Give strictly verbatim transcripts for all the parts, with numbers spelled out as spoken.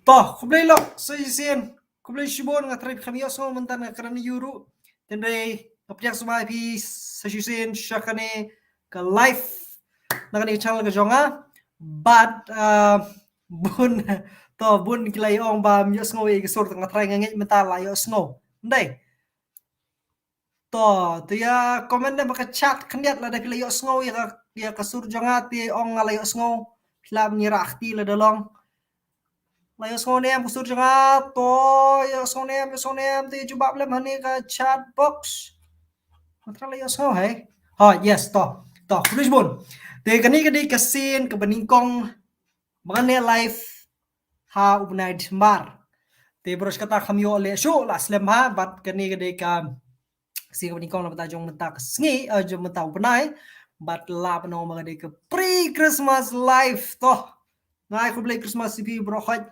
To, khublei lok sa shisien. Khublei shibun, nga tharai phi kham ïohsngew mynta nga kren ïa u ruh. Tynrai nga pdiang sngewbha ïa phi sa shisien sha kane ka live na kane ka channel ka jong nga. Bad, ah, bun, to, bun ki la ong ba ym ïohsngew ïa ka sur, nga tharai nga ngeit mynta la ïohsngew. Ym dei? To, to ïa comment ne ba ka chat khyndiat lada phi la ïohsngew ïa ka, ïa ka sur jong nga, te ong nga la ïohsngew. Phi lah ban ïa rah kti lada long. La ïohsngew ne em ka sur jong nga, to, ïohsngew ne em, ïohsngew ne em, te jubab lem hangne ka chat box. Nga tharai la ïohsngew, hei. Ha, yes, to. To, khublei shibun. Te kane ka dei ka sien kaba nyngkong ba ngan leh live ha u bnai Disembar. Te baroh shi katta kham ïoh leh shuh, la slem ha, bad kane ka dei ka sien kaba nyngkong na bynta jong mynta ka sngi, eh, jong mynta u bnai, bad lah ban ong ba ka dei ka pre-Christmas live, to. Nga ai khublei Christmas ïa phi baroh khoit,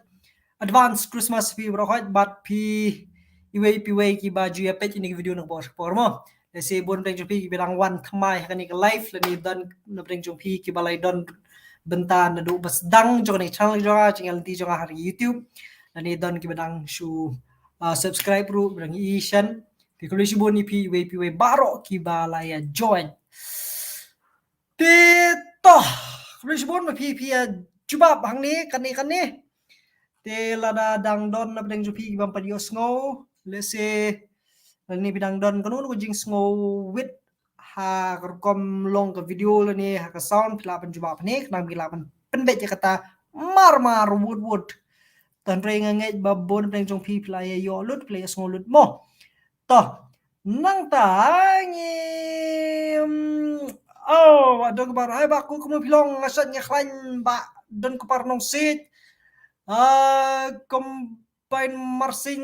advance Christmas ïa phi baroh khoit, bad phi iwei pa iwei kiba ju ïa peit ïa kane ka video na ka por sha ka por mo. Lehse bun na pdeng jong phi kiba dang wan thymmai ha kane ka live, lane don na pdeng jong phi kiba la ïa don bynta naduh ba sdang jong kane ka channel jong nga, jingïaid lynti jong nga ha YouTube, lane don kiba dang shu, ah, subscribe ruh, ba dang ïohi shen. Te khublei shibun ïa phi iwei pa iwei baroh kiba la ïa join. Te to, khublei shibun ma phi, phi ïa jubab hangne kane kane. Te lada dang don na pdeng jong phi kiba ym pat ïohsngew, lehse lane phi dang don kano kano ka jingsngewwit ha ka rukom long ka video lane ha ka sound, phi lah ban jubab hangne, khnang ba ngi lah ban pynbeit ïa kata marmar wut wut. Tangba nga ngeit ba bun na pdeng jong phi phi la ïa ïoh lut, phi la ïa sngew lut mo. To, nangta ngi, mm, oh, Bah Donkupar, hai Bah Kut, kumno phi long? Nga shait nga khlaiñ Bah Donkupar Nongsiej. Ah, Combine Marsing,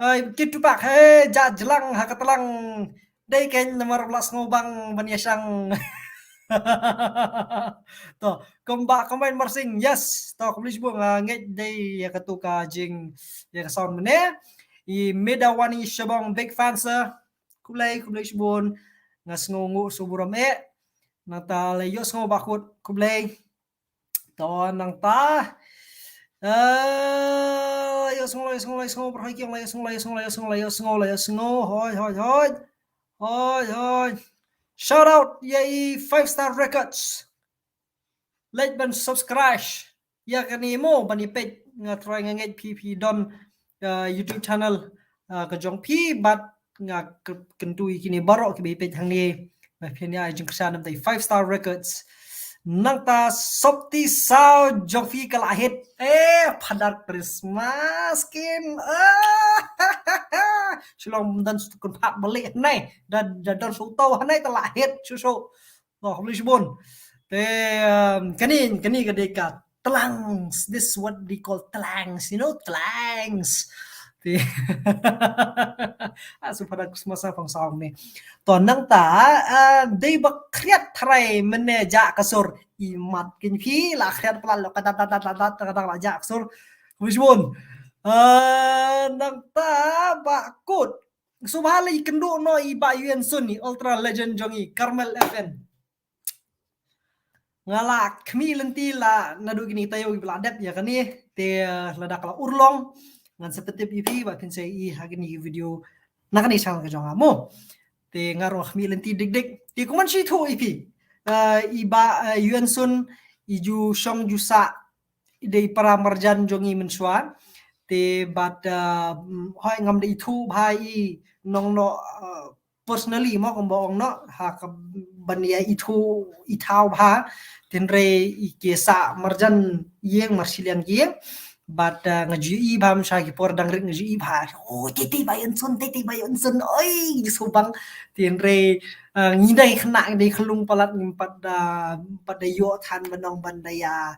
ah, Kit Tupak, hei, jah jlang ha ka tlang. Dei kein namar ba la sngewbang ban ïa shang. To, kumba Combine Marsing, yes. To, khublei shibun, nga ngeit dei ïa katu ka jing, ïa ka sound mynne. I Medawani Shabong, big fan sir. Khublei, khublei shibun. Nga sngewnguh sngewburom eh. Nangta la ïohsngew Bah Kut, khublei. To nangta. Eh, la ïohsngew, la ïohsngew, la ïohsngew, Bah Kut, la ïohsngew, la ïohsngew, la ïohsngew, la ïohsngew, hoi, hoi, hoi. Hoi, hoi. Shout out ïa i Five Star Records. Like ban subscribe ïa kane mo ban ïa peit, nga tharai nga ngeit phi phi don, uh, YouTube channel, uh, ka jong phi, bad nga k-, kyntu ïa kine baroh kiba ïa peit hangne ba phin ïa ai jingkyrshan na bynta i Five Star Records. Nangta Sopti Sound jong phi ka la hit. Eh, Father Christmas kin. Ah, shu long ym don shuh kun phah bali hangne. Da, da don shuh to hangne te la hit shuh shuh. To, khublei shibun. Te, um, kane, kane ka dei ka tlangs. This is what they call tlangs, you know, tlangs. Te, ah, shu Father Christmas ha phong song ne. To nangta, ah, dei ba khriat tharai mynne jah ka sur. I mat kin phi la khriat palat lo ka dat, dat, dat, dat, dat, ka dat la jah ka sur. Khublei shibun. Ah, nangta Bah Kut. Sngewbha la ïakynduh noh i Bah Yuan Sun, i ultra legend jong i, Carmel F M. Nga la khmih lynti la naduh kine ki taïew kiba la dep ïa kane, te, eh, lada ka la urlong ngan sa pyntip ïa phi ba phin sa ïohi ha kine ki video na kane ka channel ka jong nga mo. Te nga ruh nga khmih lynti dik dik. Te kumno shi thuh ïa phi. Eh, i Bah, eh, Yuan Sun, i ju shong ju sah, i dei para marjan jong i mynshuwa. Te bad, uh, hoi ngam da ithuh bha i nong noh, uh, personally mo kumba ong noh, ha ka ban ïa ithuh ithaw bha. Tynrai i ki sah marjan ïing marshiliang ki ïing. Bad, uh, nga ju i bha mynshuwa ki por dang rit nga ju i bha. Oh, titi Bah Yuan Sun, titi Bah Yuan Sun. Oi, ju subang. Tynrai, uh, ngi dei khynnah, ngi dei khyllung palat, ngim pat da, pat da ïoh than ban ong ban da ïa,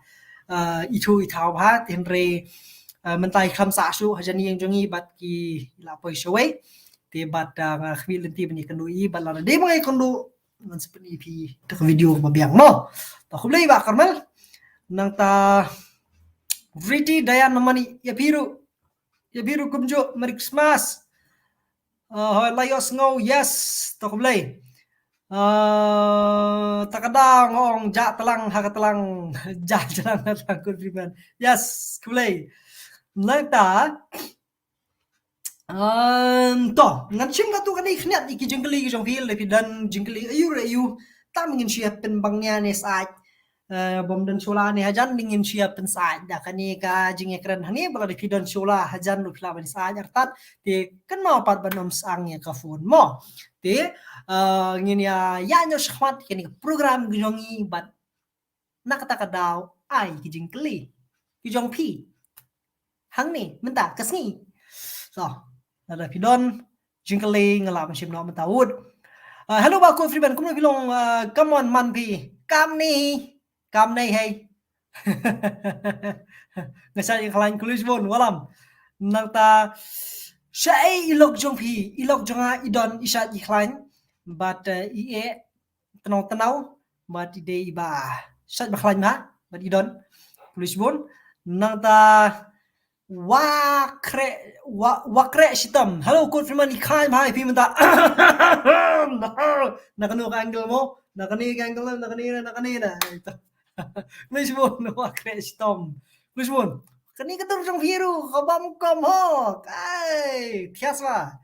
uh, ithuh ithaw bha, tynrai, uh, mynta i khlem sah shuh hajan ïing jong i bad ki la poi shawei. Te bad, uh, nga khmih lynti ban ïakynduh i bad lada dei ba nga ïakynduh ngan sa pyni ïa phi da ka video kaba biang mo. To khublei Bah Carmel. Nangta Pretty Diana Mani, ïa phi ruh. Ïa phi ruh kumjuh, Merry Christmas. Uh, hoi la ïohsngew, yes, to khublei. Ah, ta ka daw nga ong jah tlang ha ka tlang. Jah tlang ha tlang, Kut Freeman. Yes, khublei. Nangta, um, to, ngan shim katto katne khyndiat ïa ki jingkylli ki jong phi, lada phi don jingkylli aiu re aiu, tang ngin shim pynbang ïa ne sait. Eh, bym don shuwa ne hajan, ngin shim pynsait da kane ka jingïakren hangne, ba lada phi don shuwa hajan ruh phi lah ban sait artat, te kynmaw pat ban ym shah ïa ka phone mo. Te, eh, ngin ïa, ïa ñiew shakhmat kane ka program ka jong ngi bad na kata ka daw ai ki jingkylli ki jong phi hangne mynta ka sngi. So, lada phi don jingkylli nga lah ban shim noh mynta wut. Ah, hello Bah Kut Freeman, kumno phi long, ah, come on man phi. Kam ni, kam ni hei. Nga shait ïakhlaiñ, khublei shibun, wallam. Nangta, shaei i lok jong phi, i lok jong nga i don i shait ïakhlaiñ. Bad, eh, i eh, tnaw tnaw, bad i dei iba shait ba khlaiñ bha, bad i don. Khublei shibun. Nangta, Wa Kre, Wa, Wa Kre Shitom. Hello, Kut Freeman, i khlaiñ bha ïa phi mynta. Na kano ka angle mo? Na kane ka angle, na kane, na kane, na. Khublei shibun, Wa Kre Shitom. Khublei shibun. Kane ka dur jong phi ruh, ka bam kam ho. Ai, thias wa.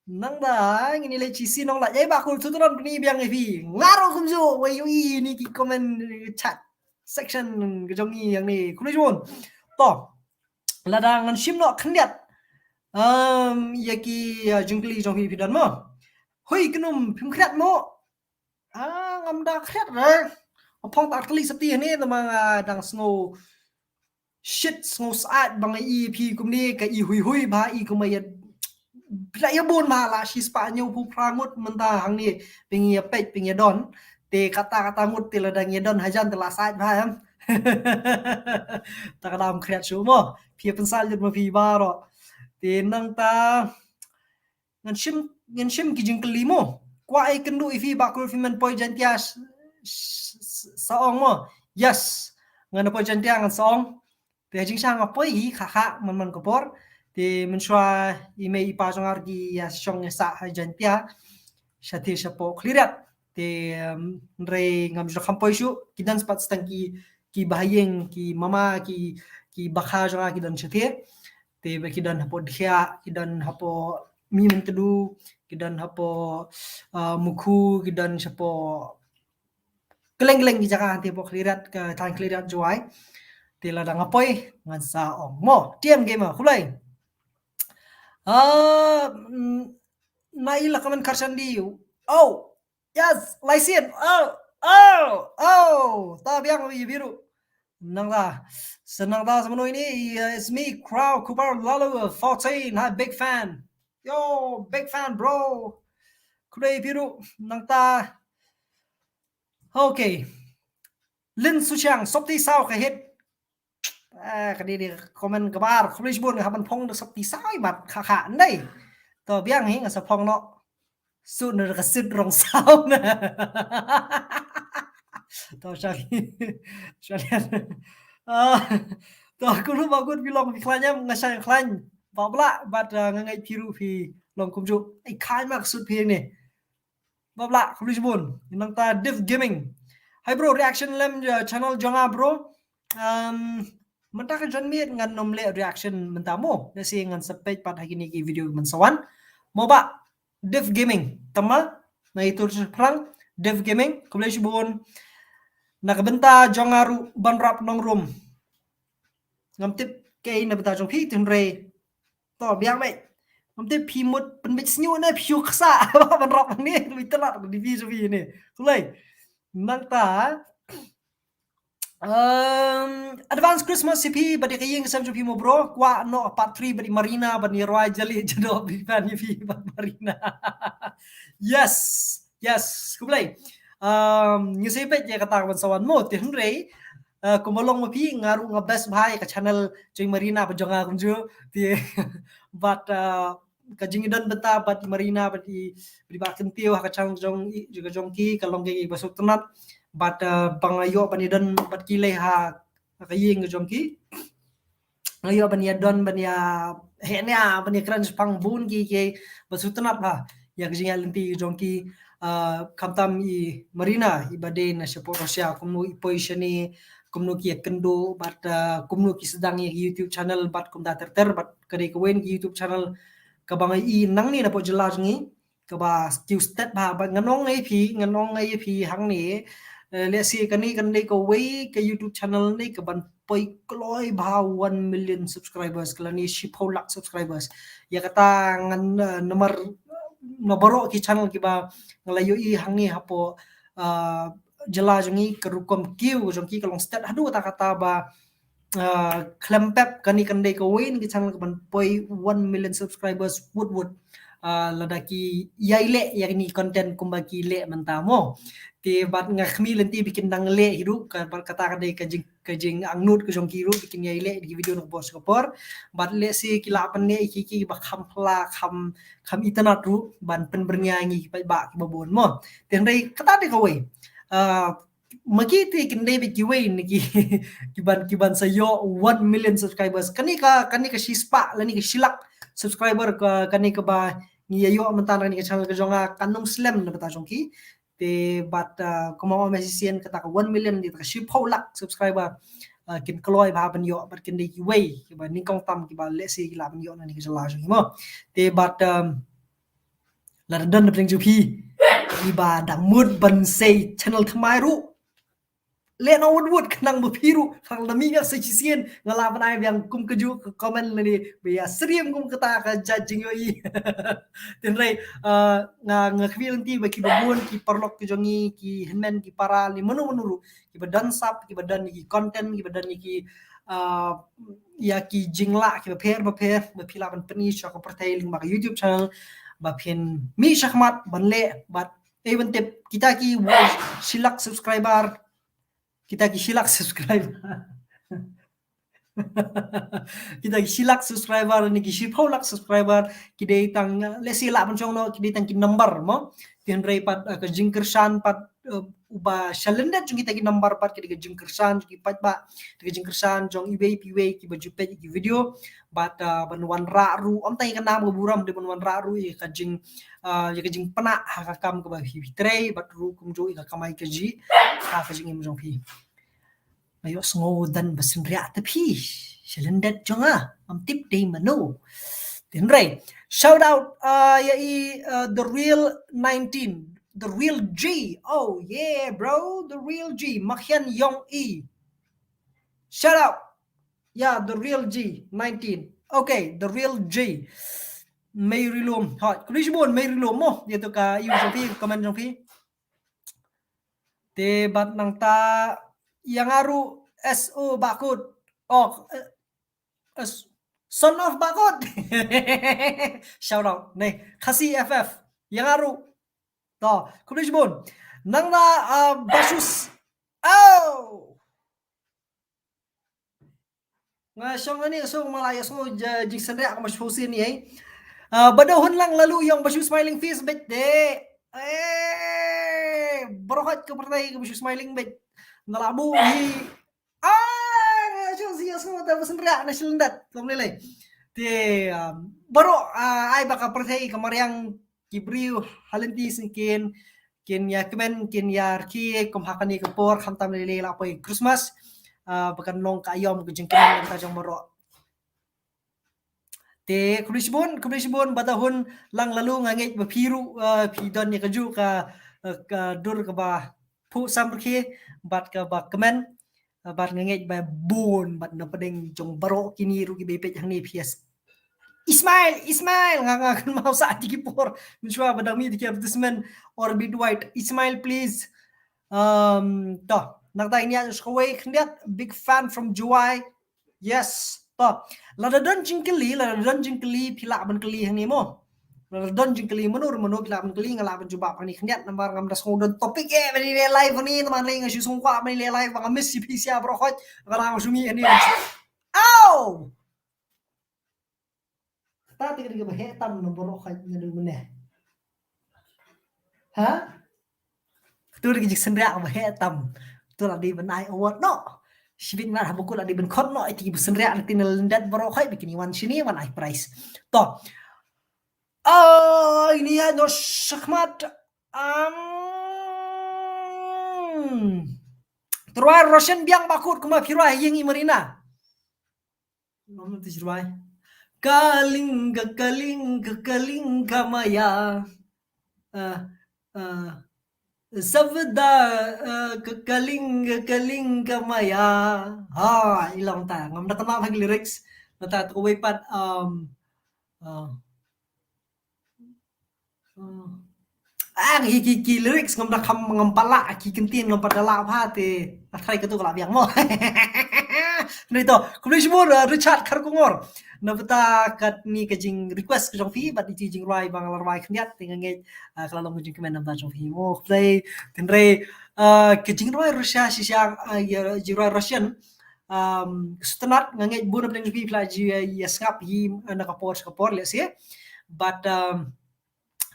Nangta, ngin ïa leit shisien nong la. Ïa Bah Kut, tu tu ron kane biang ïa phi. Nga ruh kumjuh, wa ïohi ïa kine ki comment, chat section ka jong ngi hangne. Khublei shibun. To. Lada ngan shim noh khyndiat. Um, ïa ki, uh, jingkylli jong phi phi don mo. Hoi Kynum, phim khriat mo. Ah, ngam da khriat re. Nga phong ta kali sati hangne, tang ma nga dang sngew shit, sngew sait ba nga ïohi phi kumne, ka i hui hui bha, i kumba ïa, phi la ïa bun bha, la shispah hynñiewphew phra ngut mynta hangne, phi ïa peit, phi ïa don. Te kata kata ngut te lada ngi don hajan te la sait bha em. Ta ka dam khriat shuh mo. Phi ïa pynsait lut ma phi baroh. Te nangta ngan shim, ngan shim ki jingkylli mo. Kwah ai kynduh ïa phi Bah Kut Freeman poi Jaintia s-, s-, s-, sa ong mo. Yes. Ngan poi Jaintia ngan sa ong. Te ha jingshisha nga poi hi kha kha man man ka por. Te mynshuwa i mei i pa jong nga ruh ki ïa shong ïa sah ha Jaintia. Shatei shapoh Khliehriat. Te, um, hynrei ngam ju kham poi shuh, ki don pat tang ki, ki bahaïing, ki mama, ki, ki bakha jong nga ki don shatei. Te ba ki don hapoh Dkhiah, ki don hapoh Mihmyntdu, ki don hapoh, uh, Mukhu, ki don shapoh kylleng kylleng ki jaka hangtei hapoh Khliehriat, ka thaiñ Khliehriat Jowai. Te lada nga poi ngan sa ong mo. T M Gamer, khublei. Ah, mm, na i la comment Kharshandi. Oh, yes, Laisian. Oh, oh, oh. Ta biang wi biru. Nangta, sa nangta sa mano ini, uh, it's me, Crow Cooper Lalu, uh, fourteen. Hi, big fan. Yo, big fan, bro. Khublei biru. Nangta. Okay. Lin Suchiang, sopti saw ka hit. Eh, ka dei dei comment kaba ar, khublei shibun, nga hap ban phong da sopti saw i mat kha kha ndai. To biang hi nga sa phong noh. Sut na ka sut rong saw na. To shang. Shang. Ah, to kumno Bah Kut, phi long phi khlaiñ em? Nga shang khlaiñ. Ba bla bad, ah, nga ngeit phi ruh phi long kumjuh. Ai khlaiñ ma ka sut phi ne. Ba bla, khublei shibun. Nangta Div Gaming. Hi bro, reaction lem, uh, channel jong nga bro. Um, mynta ka janmiet ngan ym leh reaction mynta mo. Lehse ngan sa peit pat ha kine ki video mynsawan. Mo Bah, Div Gaming. Tang ma, na itu phrang, Div Gaming, khublei shibun. Na ka bynta jong nga ruh Ban Rap Nongrum. Ngam tip kaei na bynta jong phi, hynrei to biang beit. Ngam tip phi mut pynbeit sniew ne phi ïoh ksa. Ban Rap ne, phi tlat ka D V sha phi ne. Khublei. Nangta, um, advance Christmas ïa phi bad ïa ka ïing ka sem jong phi mo bro. Kwah noh part three bad i Marina bad i Roy Jali, jadok big fan ïa phi bad Marina. Yes. Yes, khublei. Um, ngi sa peit ïa kata ka ban sa wan mo, te hynrei, uh, kumba long ma phi, nga ruh nga best bha ïa ka channel jong i Marina bad jong nga kumjuh. Te bad, uh, ka jingïadon bynta bad i Marina bad i, bad i Bah Kyntiew ha ka channel jong i, jong ka jong ki, ka long ka iba sngewtynnat. Bad, uh, ba nga ïoh ban ïadon bad ki lei ha, ha ka ïing ka jong ki. Nga ïoh ban ïadon ban ïa heh nia ban ïakren shaphang bun ki kiei ba sngewtynnat bha ïa ka jingïaid lynti jong ki. Ah, khamtam i Marina, i ba dei na shapoh Russia, kumno i poi shane, kumno ki ïa kynduh, bad, ah, kumno ki sdang ïa ki YouTube channel, bad kumta ter ter, bad ka dei kawei na ki YouTube channel kaba nga ïohi nangne napoh jylla jong ngi, kaba kiew stet bha, bad ngan ong ïa phi, ngan ong ïa phi hangne, eh, lehse kane kan dei kawei ka YouTube channel ne kaban poi kloi bha one million subscribers, ka lane shiphew lak subscribers. Ïa kata ngan, eh, namar na baroh ki channel kiba nga la ïohi hangne hapoh, ah, jylla jong ngi, ka rukom kiew jong ki ka long stet haduh katta katta ba, ah, khlem pep kane kan dei kawei na ki channel kaban poi one million subscribers wut wut. Ah, lada ki ïai leh ïa kine content kumba ki leh mynta mo. Te bad nga khmih lynti ba kin dang leh hi ruh, ka bad kata ka dei ka jing, ka jingangnud ka jong ki ruh, ba kin ïai leh ïa ki video na ka por sha ka por. Bad lehse ki lah ban leh ïa ki, kiba kham phylla, kham, kham itynnad ruh ban pynbyrngia ïa ngi ki paidbah kiba bun mo. Te hynrei kata dei kawei. Ah, ma ki te kin dei beit kiwei na ki, kiban, kiban sa ïoh one million subscribers. Kane ka, kane ka shispah lane ka shilak subscriber ka, kane kaba ngi ïa ïoh mynta na kane ka channel ka jong nga, kan ym slem na bynta jong ki. Te bad, ah, kumba ong mynta shisien, kata ka one million, kata ka shiphew lak subscriber, ah, kin kloi bha ban ïoh, bad kin dei kiwei kiba nyngkong tam kiba lehse ki lah ban ïoh na kane ka jylla jong ngi mo. Te bad, um, lada don na pdeng jong phi kiba dang mut ban sei channel thymmai ruh, leh noh wut wut, khnang ba phi ruh, khnang da mih biang sa shisien, nga lah ban ai biang kum kajuh ka comment lane ba ïa syriem kum kata ka jait jingïohi. Te hynrei, ah, nga, nga khmih lynti ba kiba bun ki paralok ki jong ngi, ki hynmen ki para, lane mano mano ruh, kiba don sap, kiba don ïa ki content, kiba don ïa ki, ah, ïa ki jinglah kiba pher bapher, ba phi lah ban pyni sha ka pyrthei lyngba ka YouTube channel, ba phin mih shakhmat ban leh, bad, eh, ban tip, kita ki, wow, shilak subscriber, kita ki shilak subscriber. Kita ki shilak subscriber, ne ki shiphew lak subscriber, ki dei tang, eh, lehse lah ban shong noh, ki dei tang ki number mo. Te hynrei pat, eh, ka jingkyrshan pat, eh, uba shalyndet jong kita ki number pat, ki dei ka jingkyrshan jong ki paidbah, ki dei ka jingkyrshan jong iwei pa iwei kiba ju peit ïa ki video. Bad, eh, ban wanrah ruh, ym tang ïa ka nam ka burom, dei ban wanrah ruh ïa ka jing, eh, ïa ka jingpynah ha ka kam kaba phi, phi trei, bad ruh kumjuh ïa ka kamai kajih ha ka jingim jong phi. Nga ïohsngew don ba synriah te phi, shalyndet jong nga, ngam tip dei mano. Te hynrei, shout out, uh, ïa i, uh, The Real nineteen, The Real G. Oh yeah, bro, The Real G. Makhian Yong E. Shout out. Yeah, The Real G nineteen. Okay, The Real G. Mei Rilum. Hooid, khublei shibun Mei Rilum mo. Ïa tu ka, ïa jong phi, comment jong phi. Te bad nangta ïa nga ruh S O Bakut. Oh, eh, S-, son of Bakut. Shout out. Nei, Khasi F F. Ïa nga ruh. To, khublei shibun. Nangta, ah, Bashus. Oh! Nga shong ani, so nga la ïohsngew jingsynriah ka Bashus ni, eh. Ah, Badahun Langlalu, ïong Bashus smiling face beit de. Eh, baroh ka pyrthei ka Bashus smiling beit. Nga la buh hi. Ah, nga shong ïohsngew ta ba synriah na shalyndet. Kumne lei. Te, ah, baroh, ah, ai ba ka pyrthei ka mariang, ki briew ha lynti sngewsih kin ïa kmen, kin ïa rkhie kum ha kane ka por, khamtam lei lei la poi Christmas, ah, ba kan long ka aïom ka jingkmen na ka bynta jong baroh. Te khublei shibun, khublei shibun Badahun Langlalu, nga ngeit ba phi ruh, ah, phi don ïa kajuh ka, ah, ka dur kaba phuh sam rkhie bad kaba kmen. Ah, bad nga ngeit ba bun bad na pdeng jong baroh kine ruh kiba peit hangne phi ïa s-, Ismail, Ismail, nga, nga kynmaw sa ïa ki por mynshuwa ba dang mih ïa ki advertisement Orbit White. Ismail, please. Um, to, nangta ngin ïa shu kawei khyndiat, big fan from Jowai. Yes. To, lada don jingkylli, lada don jingkylli phi lah ban kylli hangne mo. Lada don jingkylli mano mano phi lah ban kylli, nga lah ban jubab hangne khyndiat, namar ngam da sngew don topic eh ban leh live hangne, namar lei nga shu sngew kwah ban leh live ba nga miss ïa phi sha baroh khoit, nga lah ban shu mih hangne. Au! Kata te ka dei kaba heh tam na baroh khoit, nga dei mynne. Ha? Kata dei ka jingsynriah kaba heh tam. To la dei ban ai award noh. Shibit nga haba kut la dei ban khot noh ïa ki ba synriah na kine lyndet baroh khoit ba kin wan shane wan ai prize. To. Ai, ni ïa noh shakhmat. Am, te rwai Russian biang Bah Kut, kumba phi rwai ha ïing i Marina. Ngam tip rwai. Kalinga, kalinga, kalinga maya. Ah, ah, sabda, ah, ka-, kalinga, kalinga maya. Ha, i long ta. Ngam da kynmaw ha ki lyrics. Nangta to kawei pat, um, ah, ah, ki, ki, ki lyrics ngam da kham, ngam pat lah, ki kyntien ngam pat da lah bha te. Nga try katto ka la biang mo. Hynrei to, khublei shibun, uh, Richard Kharkongor. Na bynta katne ka jing request ka jong phi, bad iti jingrwai ba nga la rwai khyndiat, te nga ngeit, uh, ka la long ka jingkmen na bynta jong phi mo. Khublei, hynrei, uh, ka jingrwai Russia shisha, uh, ïa, jingrwai Russian, um, sngewtynnat, nga ngeit bun na pdeng jong phi phi la ju ïa, ïa sngap hi, uh, na ka por sha ka por, let's say. But, um,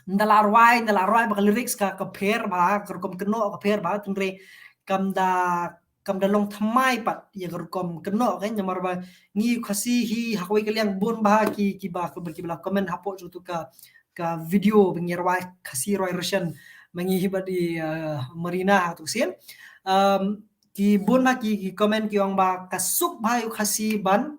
nda la rwai, nda la rwai ba ka lyrics ka, ka pher bha, ka rukom kynnoh ka pher bha, hynrei kam da, kam da long thymmai pat ïa ka rukom kynnoh, ka namar ba ngi Khasi hi ha kawei ka liang bun bha ki, kiba, kiba, kiba la comment hapoh jong tu ka, ka video ba ngi rwai Khasi rwai Russian ma ngi hi bad i, uh, Marina ha tu sien. Um, ki bun bha ki, ki comment ki ong ba ka suk bha ïa u Khasi ban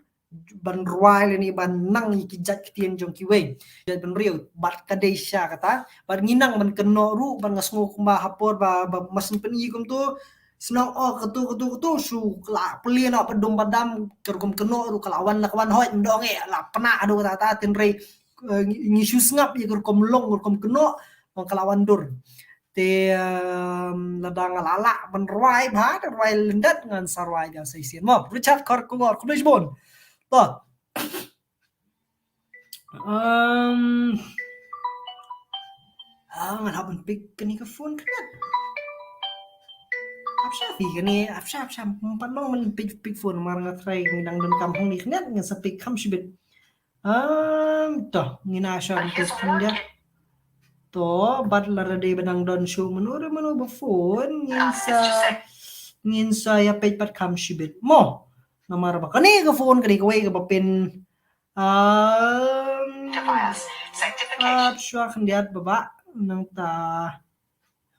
ban rwai lane ban nang ïa ki jait ktien jong kiwei. Jait bynriew, bad ka dei shisha kata, bad ngi nang ban kynnoh ruh, bad nga sngew kumba ha por ba, ba mar shen pyni kumto, shnong oh katu, katu, katu, shu la plie noh ba dum ba dam, ka rukom kynnoh ruh ka la wan, la ka wan hoi, ym dei ong eh, la pynah haduh kata, kata, hynrei, eh, ngi, ngi shu sngap ïa ka rukom long, ka rukom kynnoh, ba ka la wan dur. Te, em, lada nga la lah ban rwai bha, te rwai lyndet ngan sa rwai biang sa shisien mo. Richard Kharkongor, khublei shibun. To. Em, ah, ngan hap ban pick kane ka phone khyndiat. Hap sha phi kane, hap sha, hap sha, ym pat long ban pick, pick phone, mar nga try ngi dang donkam hangne khyndiat, ngan sa pick kham shibit. Em, to, ngin ïa shu ban pick khyndiat. To, bad lada dei ba dang don shuh mano re mano ba phone, ngin sa, ngin sa ïa peit pat kham shibit. Mo, namar ba kane ka phone, kane kawei kaba pyn, em, hap shuwa khyndiat ba, ba, nangta.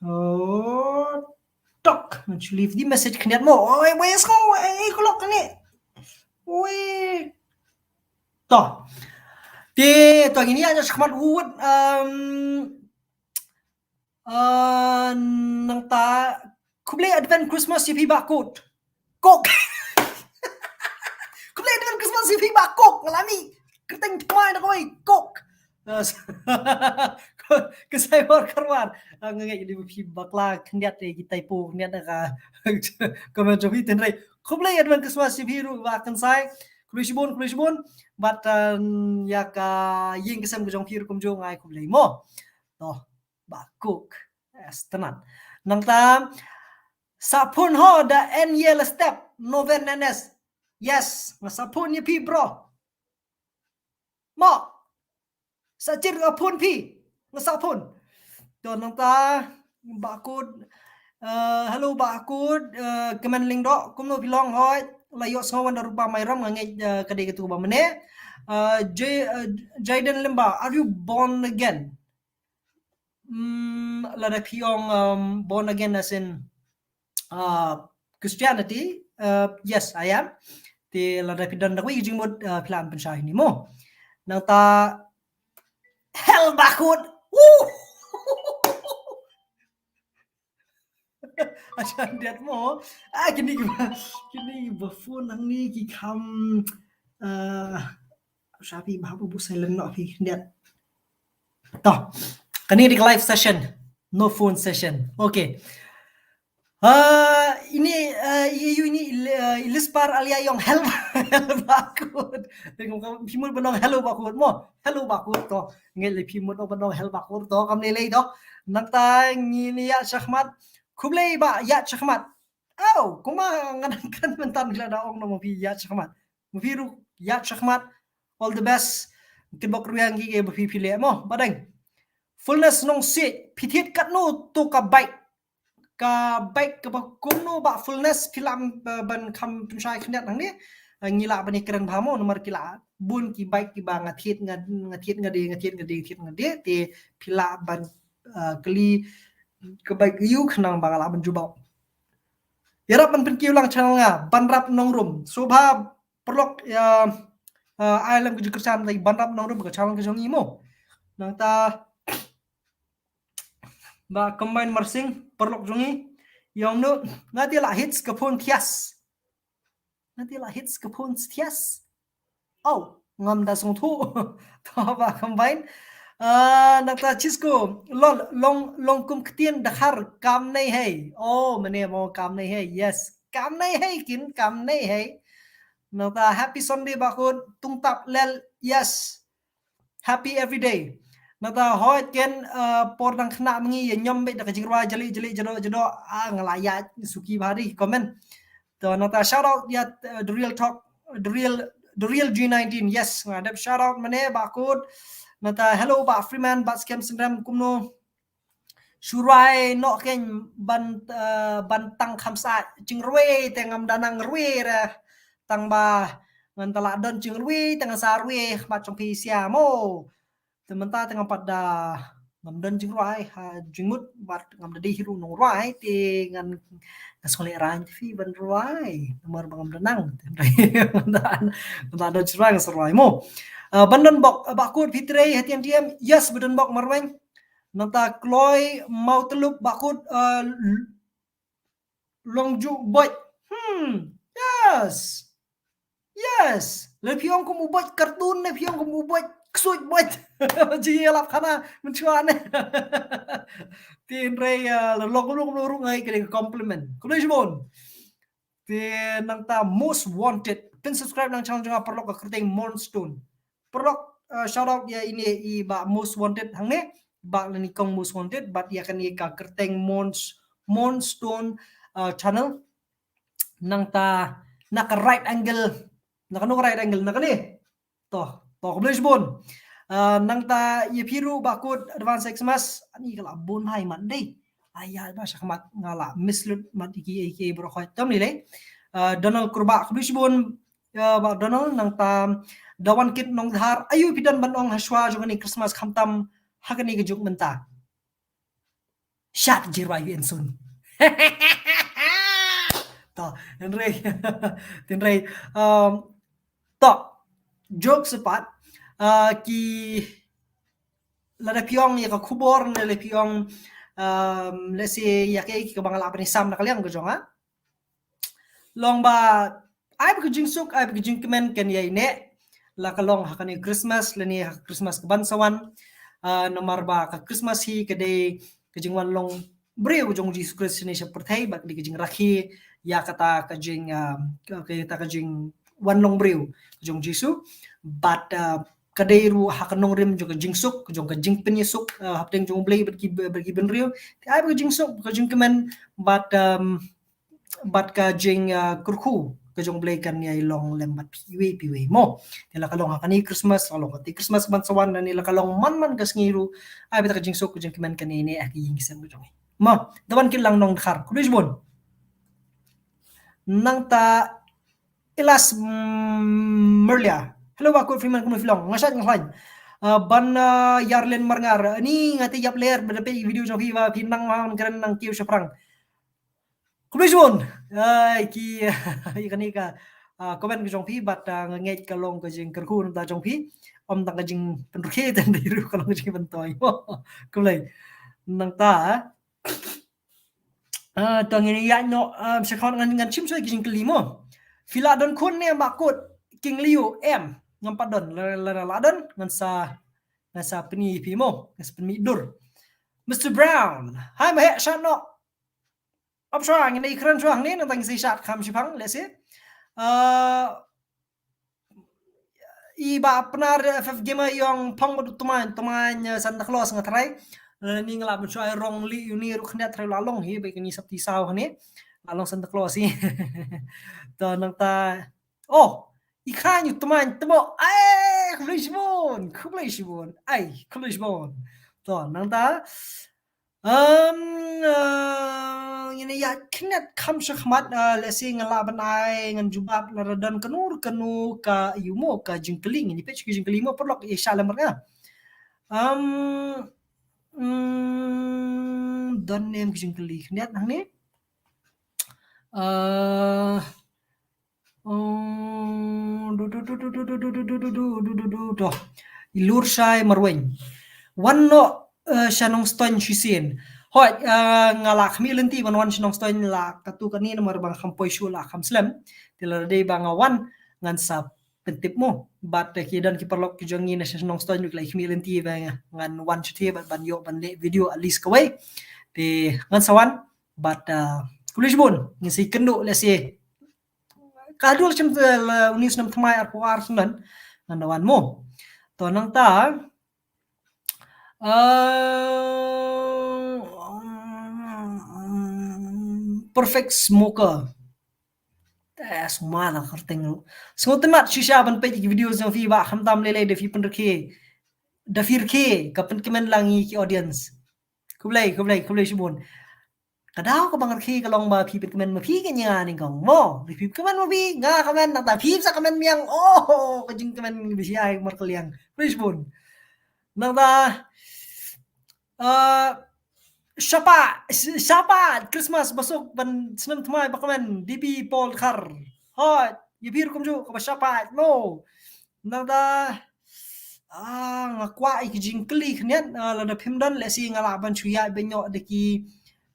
Oh, tok. Ngan shu leave the message khyndiat mo. Oi, wei, sko, wei, kolok kane. Wei. To. Te, to ngin ïa shakhmat wut, um, uh, nangta, khublei Advent Christmas ïa phi Bah Kut. Kok. Khublei Advent Christmas ïa phi Bah Kok. Nga la mih kyrteng thymmai na kawei. Kok. Ka Saibor Kharwar. Ah, nga ngeit lei ba phi bakla khyndiat, eh, ki typo khyndiat na ka comment jong phi, hynrei khublei Advent Christmas ïa phi ruh Bah Kynsai. Khublei shibun, khublei shibun. Bad, um, ïa ka ïing ka sem ka jong phi ruh kumjuh nga ai khublei mo. To, Bah Kok. Yes, sngewtynnat. Nangta, sah phone ho da en ïa la step, Noven N S. Yes, nga sah phone ïa phi bro. Mo. Sah jir nga phone phi. Nga sah phone. To nangta, Bah Kut. Uh, hello Bah Kut. Uh, kmen lyngdoh, kumno phi long hoi? La ïohsngew wan da Rupa Mairam, nga ngeit, uh, ka dei katu ba mynne. Uh, J-, uh, Jayden Limba, are you born again? Mm, lada phi ong, um, born again as in, uh, Christianity, uh, yes, I am. Te lada phi don da kawei ka jingmut, uh, phi lah ban pynshai hangne mo. Nangta hell Bah Kut. Woo! Acha diat mo. Ah, kini ki ba, kini ki ba phone hangne ki kham, uh, sha phi ba, ba bu silent noh phi diat. To. Kane dei ka live session. No phone session. Okay. Ah, ini, ah, i, i, ini, ah, i Lispar Alia ïong hello, hello Bah Kut. Tengok phi mut ban ong hello Bah Kut mo. Hello Bah Kut to. Ngeit lei phi mut ban ong hello Bah Kut to. Kam ne lei to. Nangta ngin ïa shakhmat. Khublei Bah, ïa shakhmat. Aw, kumba nga nang kren mynta, lada ong na ma phi ïa shakhmat. Ma phi ruh ïa shakhmat. All the best. Kynbok rwiang ki, ki ba phi phi leh mo. Badeng. Fullness Nongsiej, phi thied katno to ka bike? Ka bike kaba kumno Bah Fullness, phi lah, eh, ban kham pynshai khyndiat hangne? Eh, ngi lah ban ïakren bha mo, namar ki lah bun ki bike kiba nga thied nga, nga thied nga dei, nga thied nga dei, thied nga dei, te phi lah ban, eh, kylli ka bai ka ïu khnang ba nga lah ban jubab. Ïarap ban pynkiew lang channel nga, Banrap Nongrum. Sngewbha paralok ïa, uh, ai lem ka jingkyrshan, Banrap Nongrum ka channel ka jong i mo. Nangta Bah Combine Marsing, paralok jong i. Ïa ong noh, nga te lah hits ka phone thias. Nga te lah hits ka phone thias. Oh, ngam da sngewthuh. To Bah Combine. Ah, nangta Cisco, lol, long, long kum ktien Dkhar, kam nei hei. Oh, mane mo kam nei hei. Yes. Kam nei hei kin, kam nei hei. Nangta Happy Sunday Bah Kut, Tungtap Lel, yes. Happy everyday. Nangta Hoit Ken, uh, por dang khynnah ma ngi ïa ñiom beit da ka jingrwai jali jali jado jado, ah, nga la ïa suki bha ri comment. To nangta shout out ïa, uh, The Real Talk, The Real, The Real G nineteen. Yes, nga dep shout out mane Bah Kut. Nangta hello Bah Freeman, Bah Skem Syndrem kumno. Shu rwai noh kein ban, uh, ban tang kham sa jingrwai te ngam da nang rwai re. Tang ba ngan ta lah don jingrwai te ngan sa rwai khmat jong phi sia mo. Te mynta te ngam pat da ngam don jingrwai ha jingmut bad ngam da dei hi ruh nongrwai te ngan, ngan sngewleh rang te phi ban rwai. Namar ba ngam da nang. Mynta, mynta don jingrwai ngan sa rwai mo. Uh, ban don bok, uh, Bah Kut phi trei ha T N T M. Yes, ba don bok marweng. Nangta Kloi Mawtelup Bah Kut, uh, Longju Boit. Hmm. Yes. Yes. Le phi ong kum u Boit cartoon ne phi ong kum u Boit ksuid Boit. Ji lap khana mynchwa ne. Tin rei, uh, long long long rung ai ka compliment. Khublei shibun. Te nangta Most Wanted. Pyn subscribe nang channel jong nga paralok ka kyrteng Moonstone. Paralok, uh, shout out ïa ine i Bah Most Wanted hangne. Bah lani kong Most Wanted, bad ïa kane ka kyrteng Moons, Moonstone, uh, channel. Nangta na ka right angle. Na kano ka right angle? Na kane. To, to, khublei shibun. Uh, nangta ïa phi ruh Bah Kut advance Xmas, ani ka la bun hai mat dei. Aya ba shakmat nga la miss lut mat iki iki bro khoi. Tom ni le. Uh, Donald Kurba, khublei shibun, uh, Bah Donald, nangta Dawan Kit Nongdhar, ayu phi don ban ong hashwa jong kane Christmas khamtam ha kane ka juk mynta. Shat jirwa yu ensun. To, hynrei, hynrei, um, to, jokes apart, uh, ki lada phi ong ïa ka khubor ne lada phi ong, um, let's say ïa ka, ïa ka ba nga lah ban ïasam na ka liang ka jong nga. Long ba ai ba ka jingsuk, ai ba ka jingkmen kan ïa ine. La ka long ha kane Christmas, lane ha Christmas ka ban sa wan. Uh, namar ba ka Christmas hi ka dei ka jingwan long briew jong Jisu Khrist shane sha pyrthei, bad ka dei ka jingrakhe ïa kata ka jing, uh, ka, kata ka jingwan long briew jong Jisu. Bad, uh, ka dei ruh ha ka nongrim jong ka jingsuk, jong ka jingpynïasuk, uh, hapdeng jong U Blei bad ki, bad ki bynriew. Te ai ba ka jingsuk, ka jingkmen, bad, um, bad ka jing, uh, kyrkhu ka jong U Blei kan ïai long lem bad phi iwei pa iwei mo. Te la ka long ha kane Christmas, la ka long kata Christmas ban sa wan, ne la ka long man man ka sngi ruh, ai ba ka jingsuk ka jingkmen kane ne ha ka ïing ka sem ka jong ngi. Mo, Dawan Kit Nongdhar, khublei shibun. Nangta Ilas, mm, Merlia. Hello Bah Kut Freeman, kumno phi long? Nga shait nga khlaiñ. Uh, ban, uh, Yarlen Marngar. Ani nga te ïap ler ba da peit video jong phi ba phi nang ma ngan kren nang kiew shaphrang. Khublei shibun. Ai ki, ïa kane ka, uh, comment ka jong phi bad, uh, nga ngeit ka long ka jingkyrkhu nangta jong phi. Ym tang ka jingpynrkhie, tang dei ruh ka long ka jingpyntoi. Khublei. Nangta, ah, to ngin ïa noh, um, sha khon ngan, ngan shim shuwa ki jingkylli mo. Phi la don khun ne Bah Kut, King Leo, em. Ngam pat don, la, la, la, la don, ngan sa, ngan sa pyni phi mo, ngan sa pynmih dur. Mister Brown, hai ma heh sha noh. Ap shuwa, ngin ïa kren shuwa hangne, nangta ngin sa ïa shat kham shiphang, let's see. Uh, I Bah Pnar F F Gamer i ong phong bad u tmaiñ, tmaiñ, eh, Santa Claus nga tharai. Eh, ni nga lah ban shu ai rong lieh ïa une ruh khyndiat tharai la long hi, ba kane sap ti saw hangne. La long Santa Claus hi. To nangta. Oh, i kha ñu tmaiñ tmo. Ai, khublei shibun, khublei shibun. Ai, khublei shibun. To nangta. Um, uh, ngin ïa kynnet kham shakhmat, uh, lehse nga lah ban ai ngan jubab lada don kano kano ka ïa mo ka jingkylli, ngin ïa peit sha ki jingkylli mo paralok ïa sha lamar nga. Um, Hmm, don ne em ki jingkylli khyndiat hangne. Uh, oh, du, du, du, du. I Lurshai Marweng. Wan noh, uh, sha Nongstoiñ shisien. Hooid, uh, nga la khmih lynti ban wan sha Nongstoiñ la katto katne namar ba nga kham poi shuh la kham slem. Te lada dei ba nga wan ngan sa pyntip mo. Bad, uh, ki don ki paralok ki jong ngi na sha Nongstoiñ ruh ki la khmih lynti ba ngan wan shatei bad ban ïoh ban leh video at least kawei. Te ngan sa wan bad, uh, khublei shibun, ngin sa ïakynduh lehse. Ka dul shim te la uni u snem thymmai arphew ar snem ngan da wan mo. To nangta, uh, perfect smoker. Te sngewma la kyrteng ruh. Sngewtynnat shisha ban peit ki video jong phi ba khamtam lei lei da phi pynrkhie. Da phi rkhie ka pynkmen lang ïa ki audience. Khublei, khublei, khublei shibun. Ka daw kaba nga rkhie ka long ba phi pynkmen ma phi ka ïa nga nyngkong mo. Phi pynkmen ma phi, nga kmen nangta phi sa kmen miang. Oh, ka jingkmen ba shi ai markylliang. Khublei shibun. Nangta, uh, shaphang, shaphang Christmas basuk ban snem thymmai ba kmen D B Paul Khar. Hooid, ïa phi ruh kumjuh kaba shaphang mo. Nangta, ah, nga kwah ïa ki jingkylli khyndiat, ah, lada phim don lehse nga lah ban shu ïaid beit noh da ki,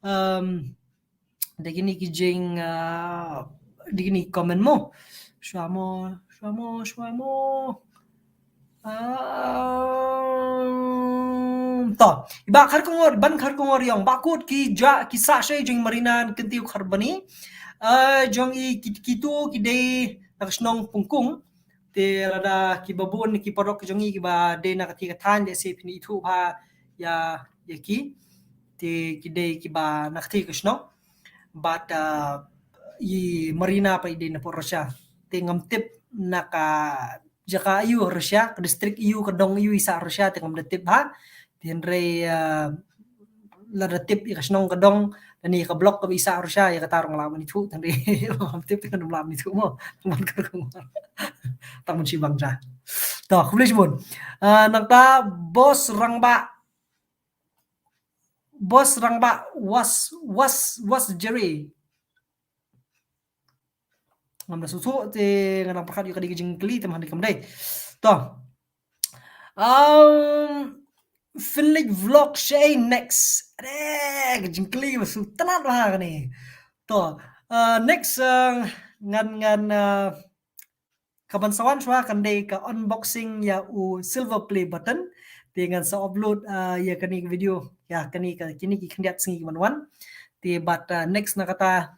um, da kine ki jing, ah, da kine ki comment mo. Shuwa mo, shuwa mo, shuwa mo. Ah, to, i Bah Kharkongor, Ban Kharkongor ïong, Bah Kut ki ja, ki sah shai jong Marina Kynthei Kharbani. Ah, jong i ki, kitu ki dei na ka shnong Pungkung. Te lada kiba bun ki paralok ki jong ngi kiba dei na ka thaiñ ka thaiñ lehse phin ithuh bha ïa, ïa ki. Te ki dei kiba na ka thaiñ ka shnong. Bad, uh, i Marina pat i dei na pdeng Russia. Te ngam tip na ka jaka aiu Russia, ka district aiu, ka dong aiu i sah Russia te ngam da tip bha. Te hynrei, uh, lada tip ïa ka shnong ka dong lane ïa ka block kaba i sah Russia, ïa kata ruh nga lah ban ithuh, tang dei ngam tip te ngam lah ban ithuh mo. Tang ban kyrkhu. Tang ban shibang ja. To, khublei shibun. Ah, nangta Boss Rangbah. Boss Rangbah was, was, was Jerry. Ngam da sngewthuh te nga dang pyrkhat ïa ka dei ka jingkylli te mynta kam dei. To. Um, Philip Vlog Shay next. Are, ka jingkylli ba sngewtynnat bha kane. To, uh, next, uh, ngan, ngan, uh, kaban sa wan shuwa kan dei ka unboxing ïa u silver play button. Te ngan sa upload, uh, ïa kane ka video. Ïa kane ka, kine ki khyndiat sngi kiban wan. Te bad, uh, next na kata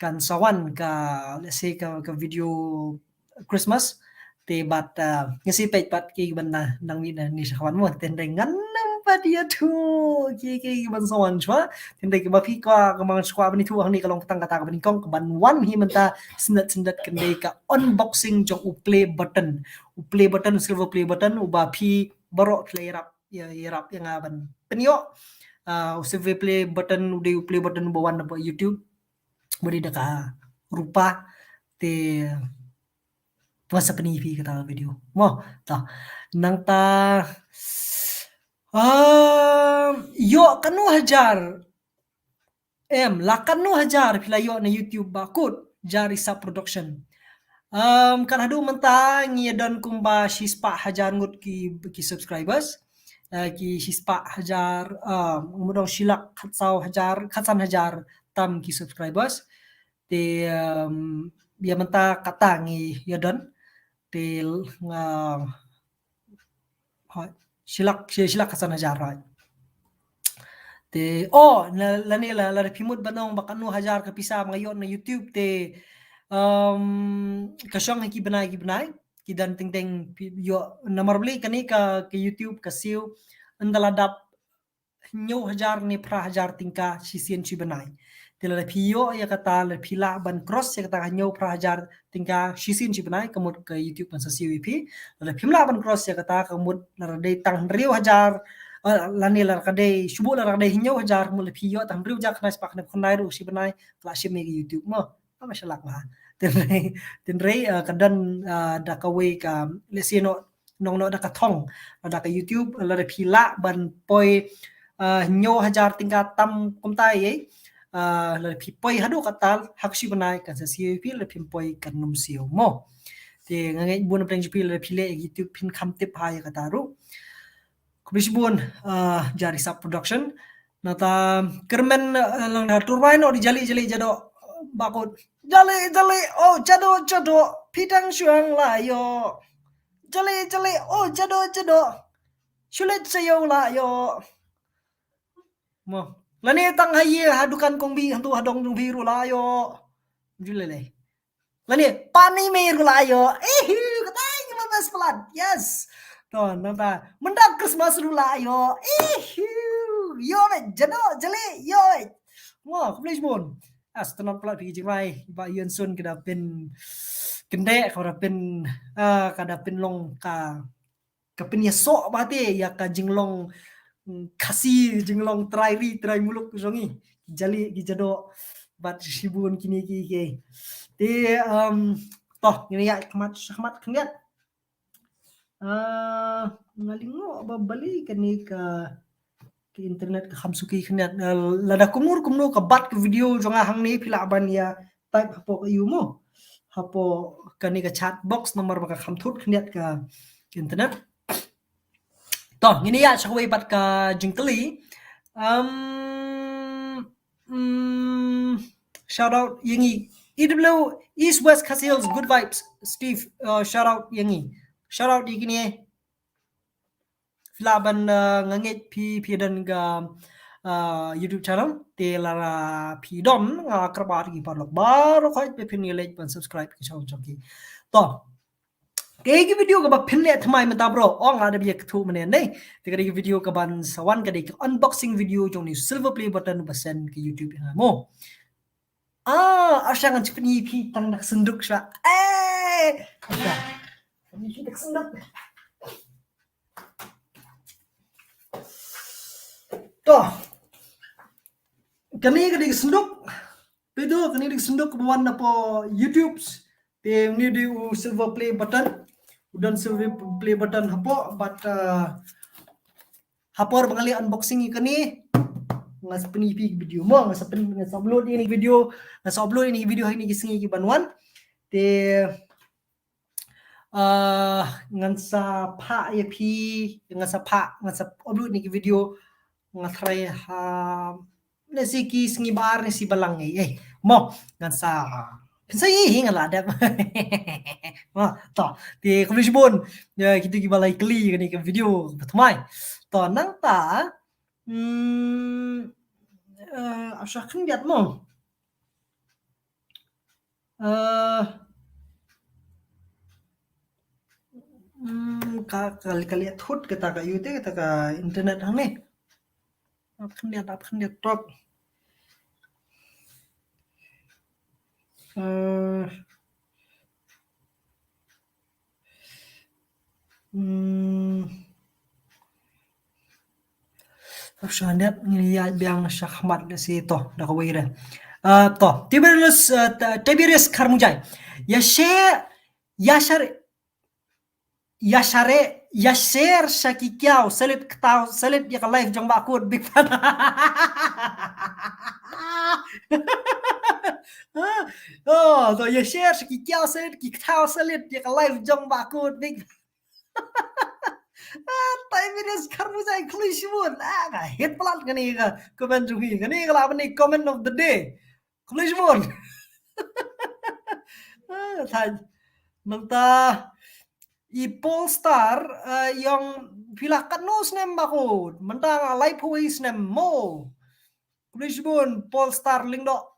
kan sa wan ka, let's say ka, ka video Christmas. Te bad, uh, nga shu peit pat kiban nang mih na ni sha ka wan mo. Te hynrei ngan ym pat ïathuh ki, ki, kiban sa wan shuwa. Te hynrei kiba phi kwah, ka mang shuwa ban ithuh hangne ka long tang kata kaba nyngkong, kaban wan hi mynta sngewbha sngewbha kan dei ka unboxing jong u play button. U play button, silver play button, uba phi baroh phi la ïarap, ïa, ïarap ïa nga ban pynïoh. Uh, u silver play button, u dei u play button uba wan na YouTube. Ba dei da ka rupa te ngan sa pyni phi kata video. Mo, ta. Nangta, um, ïoh katno hajar. Em, la katno hajar phi la ïoh na YouTube Bah Kut, Jar Isap Production. Um, kat haduh mynta ngi don kumba shispah hajar ngut ki, ki subscribers. Uh, ki shispah hajar, um, mudong shilak khatsaw hajar, khatsan hajar tam ki subscribers. Te, um, ïa mynta kata ngi ïa don. Te nga, hooid, shilak, shi-, shilak khatsan hajar, hooid. Te, oh, la, lane la, lada phi mut ban ong ba katno hajar ka pisa ba nga ïoh na YouTube te, um, ka shong ha ki bnai ki bnai, ki don teng teng phi ïoh namar balei kane ka, ka YouTube ka siew ynda la dap hynñiew hajar ne phra hajar tyngka shisien shi bnai. Te lada phi ïoh ïa kata, lada phi lah ban cross ïa kata hynñiew phra hajar tyngka shisien shi bnai, ka mut ka YouTube kan sa siew ïa phi. Lada phim lah ban cross ïa kata, ka mut lada dei tang hynriew hajar, eh, lane lada ka dei, shu buh lada ka dei hynñiew hajar, ka mut lada phi ïoh tang hynriew hajar khyndai spah khyndai phew khyndai ruh shi bnai, ka la shim ïa ka YouTube mo. Ka ba shalak bha. Tynrei, tynrei, uh, ka don, uh, da kawei ka, let's say, no, nong no da ka thong, da ka YouTube, lada phi lah ban poi, Ah, hynñiew hajar tyngka tam kumta ïa. Ah, lada phi poi haduh katta, ha ka shi bnai kan sa siew ïa phi, lada phim poi kan nym siew mo. Te nga ngeit bun na pdeng jong phi lada phi leh ïa ka YouTube phin kham tip ha ïa kata ruh. Khublei shibun, ah, Jari Sap Production. Nangta kyrmen, ah, lang da turwai no di jali jali jado bakut. Jali jali oh jado jado phi dang shuang la ïoh. Jali jali oh jado jado. Shu leit sha ïew la ïoh. Mo. Lane tang ha ïing ha dukan kong bi hangtu ha dong jong bi ruh la ïoh. Ju lei lei. Lane pani me ruh la ïoh. Ihu, kata ngi ma best palat. Yes. To, nangta. Mynta Christmas ruh la ïoh. Ihu. Ïoh me jano jali ïoh. Mo, khublei shibun. As tenop palat phi jingrwai ba Ïoh Sun ka da pynkyndit, ka da pyn, ah, ka da pynlong ka ka pynïasoh bha te ïa ka jinglong, mm, Khasi, jinglong trai ri trai muluk jong ngi. Ki jali ki jado bad shibun kine ki ki. Te, um, to ngin ïa khmat khmat khyndiat. Ah, nga lyngngoh ba balei kane ka, ka internet ka kham suki khyndiat. Ah, lada kumno kumno ka bat ka video jong nga hangne phi lah ban ïa type hapoh ka ïu mo. Hapoh kane ka chat box namar ba ka kham thut khyndiat ka internet. To, ngin ïa sha kawei pat ka jingkylli. Um, mm, shout out ïa ngi. E W East West Khasi Hills, good vibes. Steve, uh, shout out ïa ngi. Shout out ïa kine. Phi lah ban, uh, nga ngeit phi, phi don ka, uh, YouTube channel. Te lada phi don nga kyrpad ki paralok baroh khoit ba phin ïa like ban subscribe ki channel jong ki. To. Ka dei ka video kaba phin leh thymmai mynta bro. Ong lada ba ïa kthuh mynne ne. Te ka dei ka video kaban sa wan ka dei ka unboxing video jong une u silver play button ba send ka YouTube ïa nga mo. Ah, asha ngan sa pyni phi tang da ka synduk sha. Eh, asha. Pyni phi da ka synduk. To. Kane ka dei ka synduk. Peit to, kane ka dei ka synduk kaba wan napoh YouTube. Te une u dei u silver play button. U don silver play button hapoh, but, uh, ha por ba nga leh unboxing ïa kane, nga sa pyni phi video mo, nga sa pyn-, nga sa upload ïa kane video, nga sa upload ïa kane video ha kine ki sngi kiban wan. Te, ah, ngan sa phah ïa phi, ngan sa phah, ngan sa upload ïa kine ki video, nga tharai ha, ne shi ki sngi ba ar ne shi ba lang ei, eh. Mo, ngan sa, ngan sa ïa hi ngan la dep. Mo, to, te khublei shibun. Ïa, kito kiba la ïa kylli kane ka video ba thymmai. To, nangta, hmm, eh, asha khyndiat mo. Eh, hmm, ka, ka, ka leh thut kata ka ïu te, kata ka internet hangne. Ap khyndiat, ap khyndiat, tok. Eh, Hmm. Sha net ngin ïa biang shakhmat lehse to da kawei re. Ah, to, Tiberius, ah, T-, Tiberius Kharmujai. Ïa share, ïa share, ïa share, ïa share sha ki kiaw, selit ktaw, selit ïa ka live jong Bah Kut, big fan. Oh, to ïa share sha ki kiaw, selit ki ktaw, selit ïa ka live jong Bah Kut, big fan. Ah, Tiberius Kharmujai, khublei shibun. Ah, nga hit palat kane ka comment jong phi. Kane ka lah ban dei comment of the day. Khublei shibun. Ah, thait. Nangta i Polestar, eh, ïong phi lah katno snem Bah Kut. Mynta nga laiphew snem mo. Khublei shibun Polestar Lyngdoh.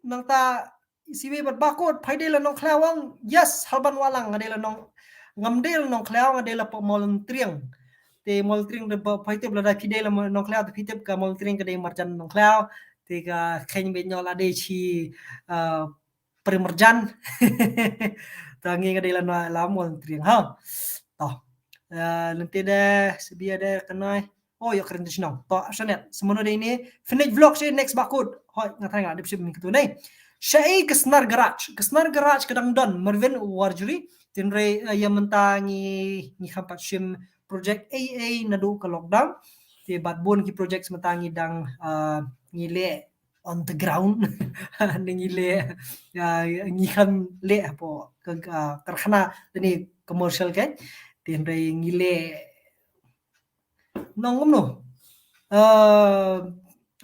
Nangta i Siwe bad Bah Kut, phai dei la Nongkhlaw ong. Yes, Halban Wahlang, nga dei la Nong, ngam dei la Nongkhlaw, nga dei la Mawlyntriang. Te Mawlyntriang te ba phai tip, lada phi dei la Nongkhlaw te phi tip ka Mawlyntriang ka dei marjan Nongkhlaw. Te ka kheiñ beit ñiah la dei shi, ah, pyrshah marjan. Te ngi nga dei la, la Mawlyntriang ha. To. Ah, lynti de, sibia de, kane. Oh, ïa kren te shnong. To, sha net. Semano dei ne. Finish vlog shi next Bah Kut. Hoi, nga tharai nga dep shim ni katu ne. Shaei ka Snar Garage. Ka Snar Garage ka dang don. Marvin Warjri. Tynrai, eh, ïa mynta ngi, ngi kham pat shim project A A naduh ka lockdown. Te bad bun ki project mynta ngi dang, ah, ngi leh on the ground. Ngi leh, ah, ngi khlem leh hapoh ka, ah, karkhana lane commercial, kan. Te hynrei ngi leh nongum no. Eh,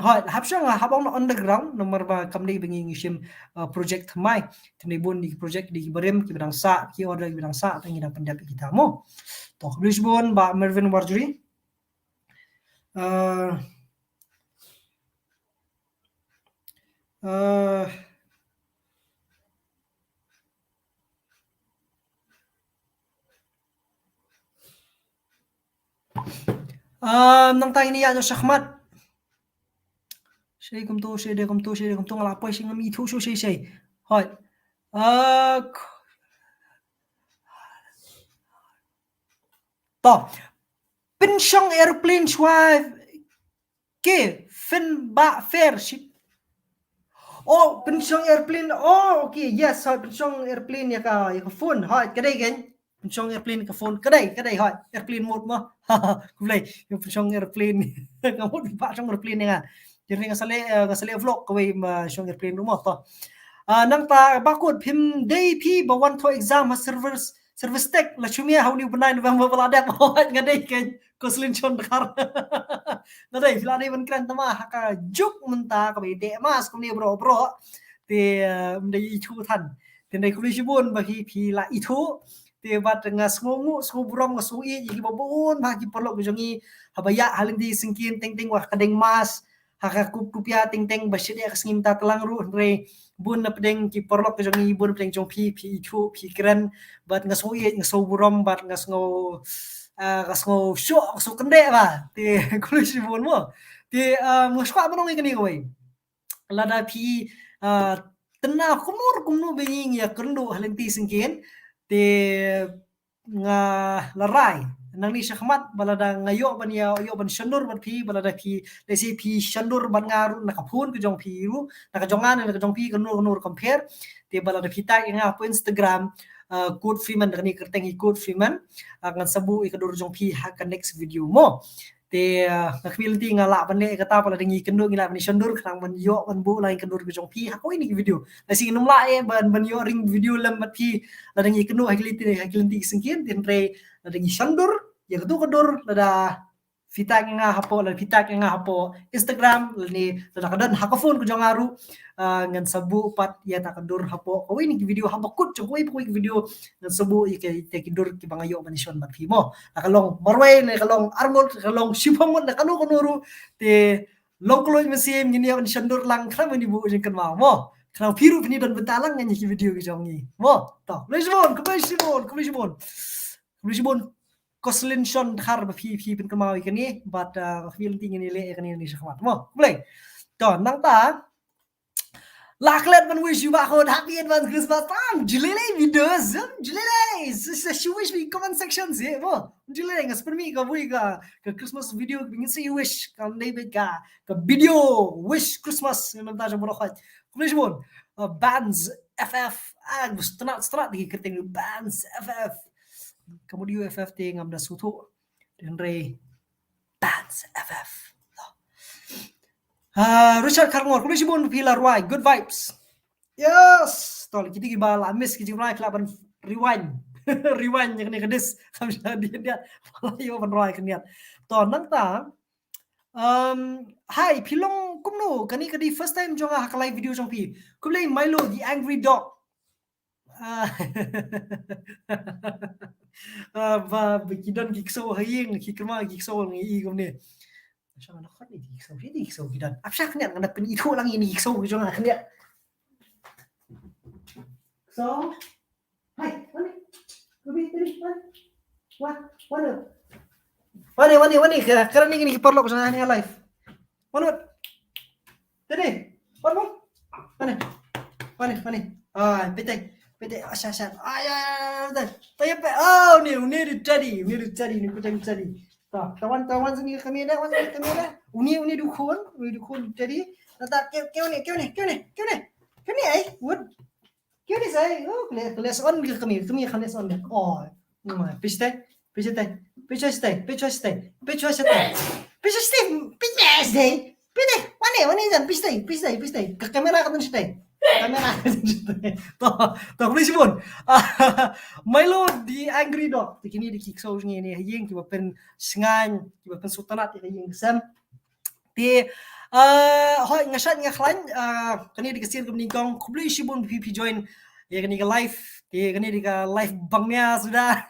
hoi, hap shong, hap ong on the ground, namar ba kam dei ba ngi ngi shim, eh, project thymmai. Te ngi bun di project di barim kiba dang sah, ki order kiba dang sah, te ngi dang pyndep ïa kita mo. To, khublei shibun Bah Mervin Warjri. Eh, eh, Ah, nangta ngin ïa ïaid shakhmat. Shei kumto, shei de kumto, shei de kumto, nga la poi shei ngam ithuh shuh shei shei. Hoi. Ah, k-, to. Pynshong airplane shuwa. Ke, phin ba fair ship. Oh, pynshong airplane. Oh, okay. Yes, hoi, pynshong airplane ïa ka, ïa ka phone. Hoi, ka dei kan. Pynshong airplane ka phone. Ka dei, ka dei, hoi. Airplane mode mo. Khublei. Ïa pynshong airplane. Ka mode ba shong airplane ïa nga. Jadi nga sa leh, eh, nga sa leh vlog kawei ma shong airplane ruh mo to. Ah, nangta ba kut phim dei phi ba wan thoh exam ha service, service tech la shim ïa ha uni u bnai November ba la dep. Hoi, nga dei kan. Ko Slin Shon Dkhar. Nga dei, phi la dei ban kren tama ha ka juk mynta kaba ïadei mask kumne bro bro. Te, eh, ym dei ithuh than. Te dei khublei shibun ba phi, phi la ithuh. Te bad nga sngewnguh, sngew burom, nga sngew ïeit ïa kiba bun ba ki paralok ki jong ngi haba ïa ha lynti syngkien teng teng wat ka deng mask. Ha ka kup kup ïa teng teng ba shit ïa ka sngi mynta tlang ruh hynrei bun na pdeng ki paralok ki jong ngi, bun na pdeng jong phi, phi ithuh, phi kren, bad nga sngew ïeit, nga sngew burom, bad nga sngew, ah, nga sngew shoh, nga sngew kyndeh ba. Te khublei shibun mo. Te, ah, nga shu kwah ban ong ïa kane kawei. Lada phi, ah, tynna kumno kumno ba ngi ïa kynduh ha lynti syngkien. Te nga la rai nangne shakhmat ba lada nga ïoh ban ïa, ïoh ban shondur bad phi, ba lada phi, let's say phi shondur bad nga ruh na ka phone ka jong phi ruh, na ka jong nga ne na ka jong phi, kano kano ruh kam pher. Te ba lada phi tag ïa nga hapoh Instagram, ah, Kurt Freeman, da kane kyrteng hi Kurt Freeman, ah, ngan sa buh ïa ka dur jong phi ha ka next video mo. Te, ah, nga khmih lynti nga lah ban leh kata ba lada ngi kynduh ngi lah ban shondur khnang ban ïoh ban buh lang ïa ka dur ka jong phi ha kawei na ki video. Lashai ngim lah eh ban, ban ïoh ring video lem bad phi lada ngi kynduh ha ki lynti, ha ki lynti ki syngkien, te hynrei lada ngi shondur ïa katu ka dur, lada phi tag ïa nga hapoh, lada phi tag ïa nga hapoh Instagram, lane lada ka don ha ka phone ka jong nga ruh, ah, ngan sa buh pat ïa kata ka dur hapoh kawei na ki video, haba kut jong kawei pa kawei ki video ngan sa buh ïa ki, ïa ki dur kiba nga ïoh ban ïashon bad phi mo. La ka long marwei ne ka long arngut, ka long shiphew ngut ne kano kano ruh, te long kloi mynsiem ngin ïa ban shondur lang khnang ban ïa buh jingkynmaw mo. Khnang phi ruh phin ïa don bynta lang ngan ïa ki video ki jong ngi mo. To, khublei shibun, khublei shibun, khublei shibun. Khublei shibun Koslin Shon Dkhar ba phi, phi pynkynmaw ïa kane, bad, ah, phi lynti ngin ïa leh ïa kane nangne shakhmat mo. Khublei. To, nangta la klet ban wish ïa u Bah Khun happy advance Christmas. Pam, ju lei lei video, um, ju lei lei. Sa, sa, shu wish ïa comment section seh mo. Ju lei lei, nga spermih ka bui ka, ka Christmas video, ngin sa ïa wish, ka dei beit ka, ka video wish Christmas, ngan mynta jong baroh khoit. Khublei shibun, uh, Bands F F, ah, strat, strat lagi kyrteng Bands F F. Ka mut U F F te ngam da sngewthuh. Hynrei Bands F F. Ah, Richard Kharngor, khublei shibun phi la rwai, good vibes. Yes, to kiti kiba la miss ki jingrwai ki lah ban rewind. Rewind ïa kane ka disc. Kham sha dien dien. La ïoh ban rwai khyndiat. To nangta, um, hi, phi long kumno, kane ka dei first time jong nga ha ka live video jong phi. Khublei Milo the Angry Dog. Ah. Ah, ba, ba ki don ki ksew ha ïing, ki kynmaw ki ksew ngi i kumne. Shong na khot ni ki ksew, ki ksew ki don. Ap sha khyndiat ngan da pynithuh lang ïa ki ksew ki jong nga khyndiat. Ksew. Hai, wan ni. Ruby, tadi, wan. Wan, wan. Wan ni, wan ni, wan ni. Ka, ka ni, ni ki paralok jong nga ni live. Wan, wan. Tadi, wan mo. Wan ni. Wan ni, wan ni. Ah, pete, pete, asha, asha. Ah, ya, ya, ya, ya. Tayo pe. Ah, uni, uni di tadi, uni di tadi, ni kutang tadi. Ta, tawan, tawan sini kami ada, wan sini kami ada. Uni, uni dukun, uni dukun tadi. Ta, ta, keu, keu ni, keu ni, keu ni, keu ni. Keu ni, eh, wud. Keu ni sai, oh, kle, kle on ke kami, kami kle on. Oh, hmm, piste, piste. Peit shatai, peit shatai, peit shatai. Peit shatai, peit shatai. Peit shatai, wane, wane jan, peit shatai, peit shatai, peit shatai. Ka kamera ka don shatai. Kamera ka don shatai. To, to, khublei shibun. Ah, Milo the Angry Dog. Te kine dei ki ksew jong ngi ne ha ïing kiba pynsngewthuh, kiba pynsngewtynnat ïa ka ïing ka sem. Te, ah, hooid, nga shait nga khlaiñ, ah, kane dei ka sien ka banyngkong, khublei shibun phi phi join ïa kane ka live, te kane dei ka live bangnia suda.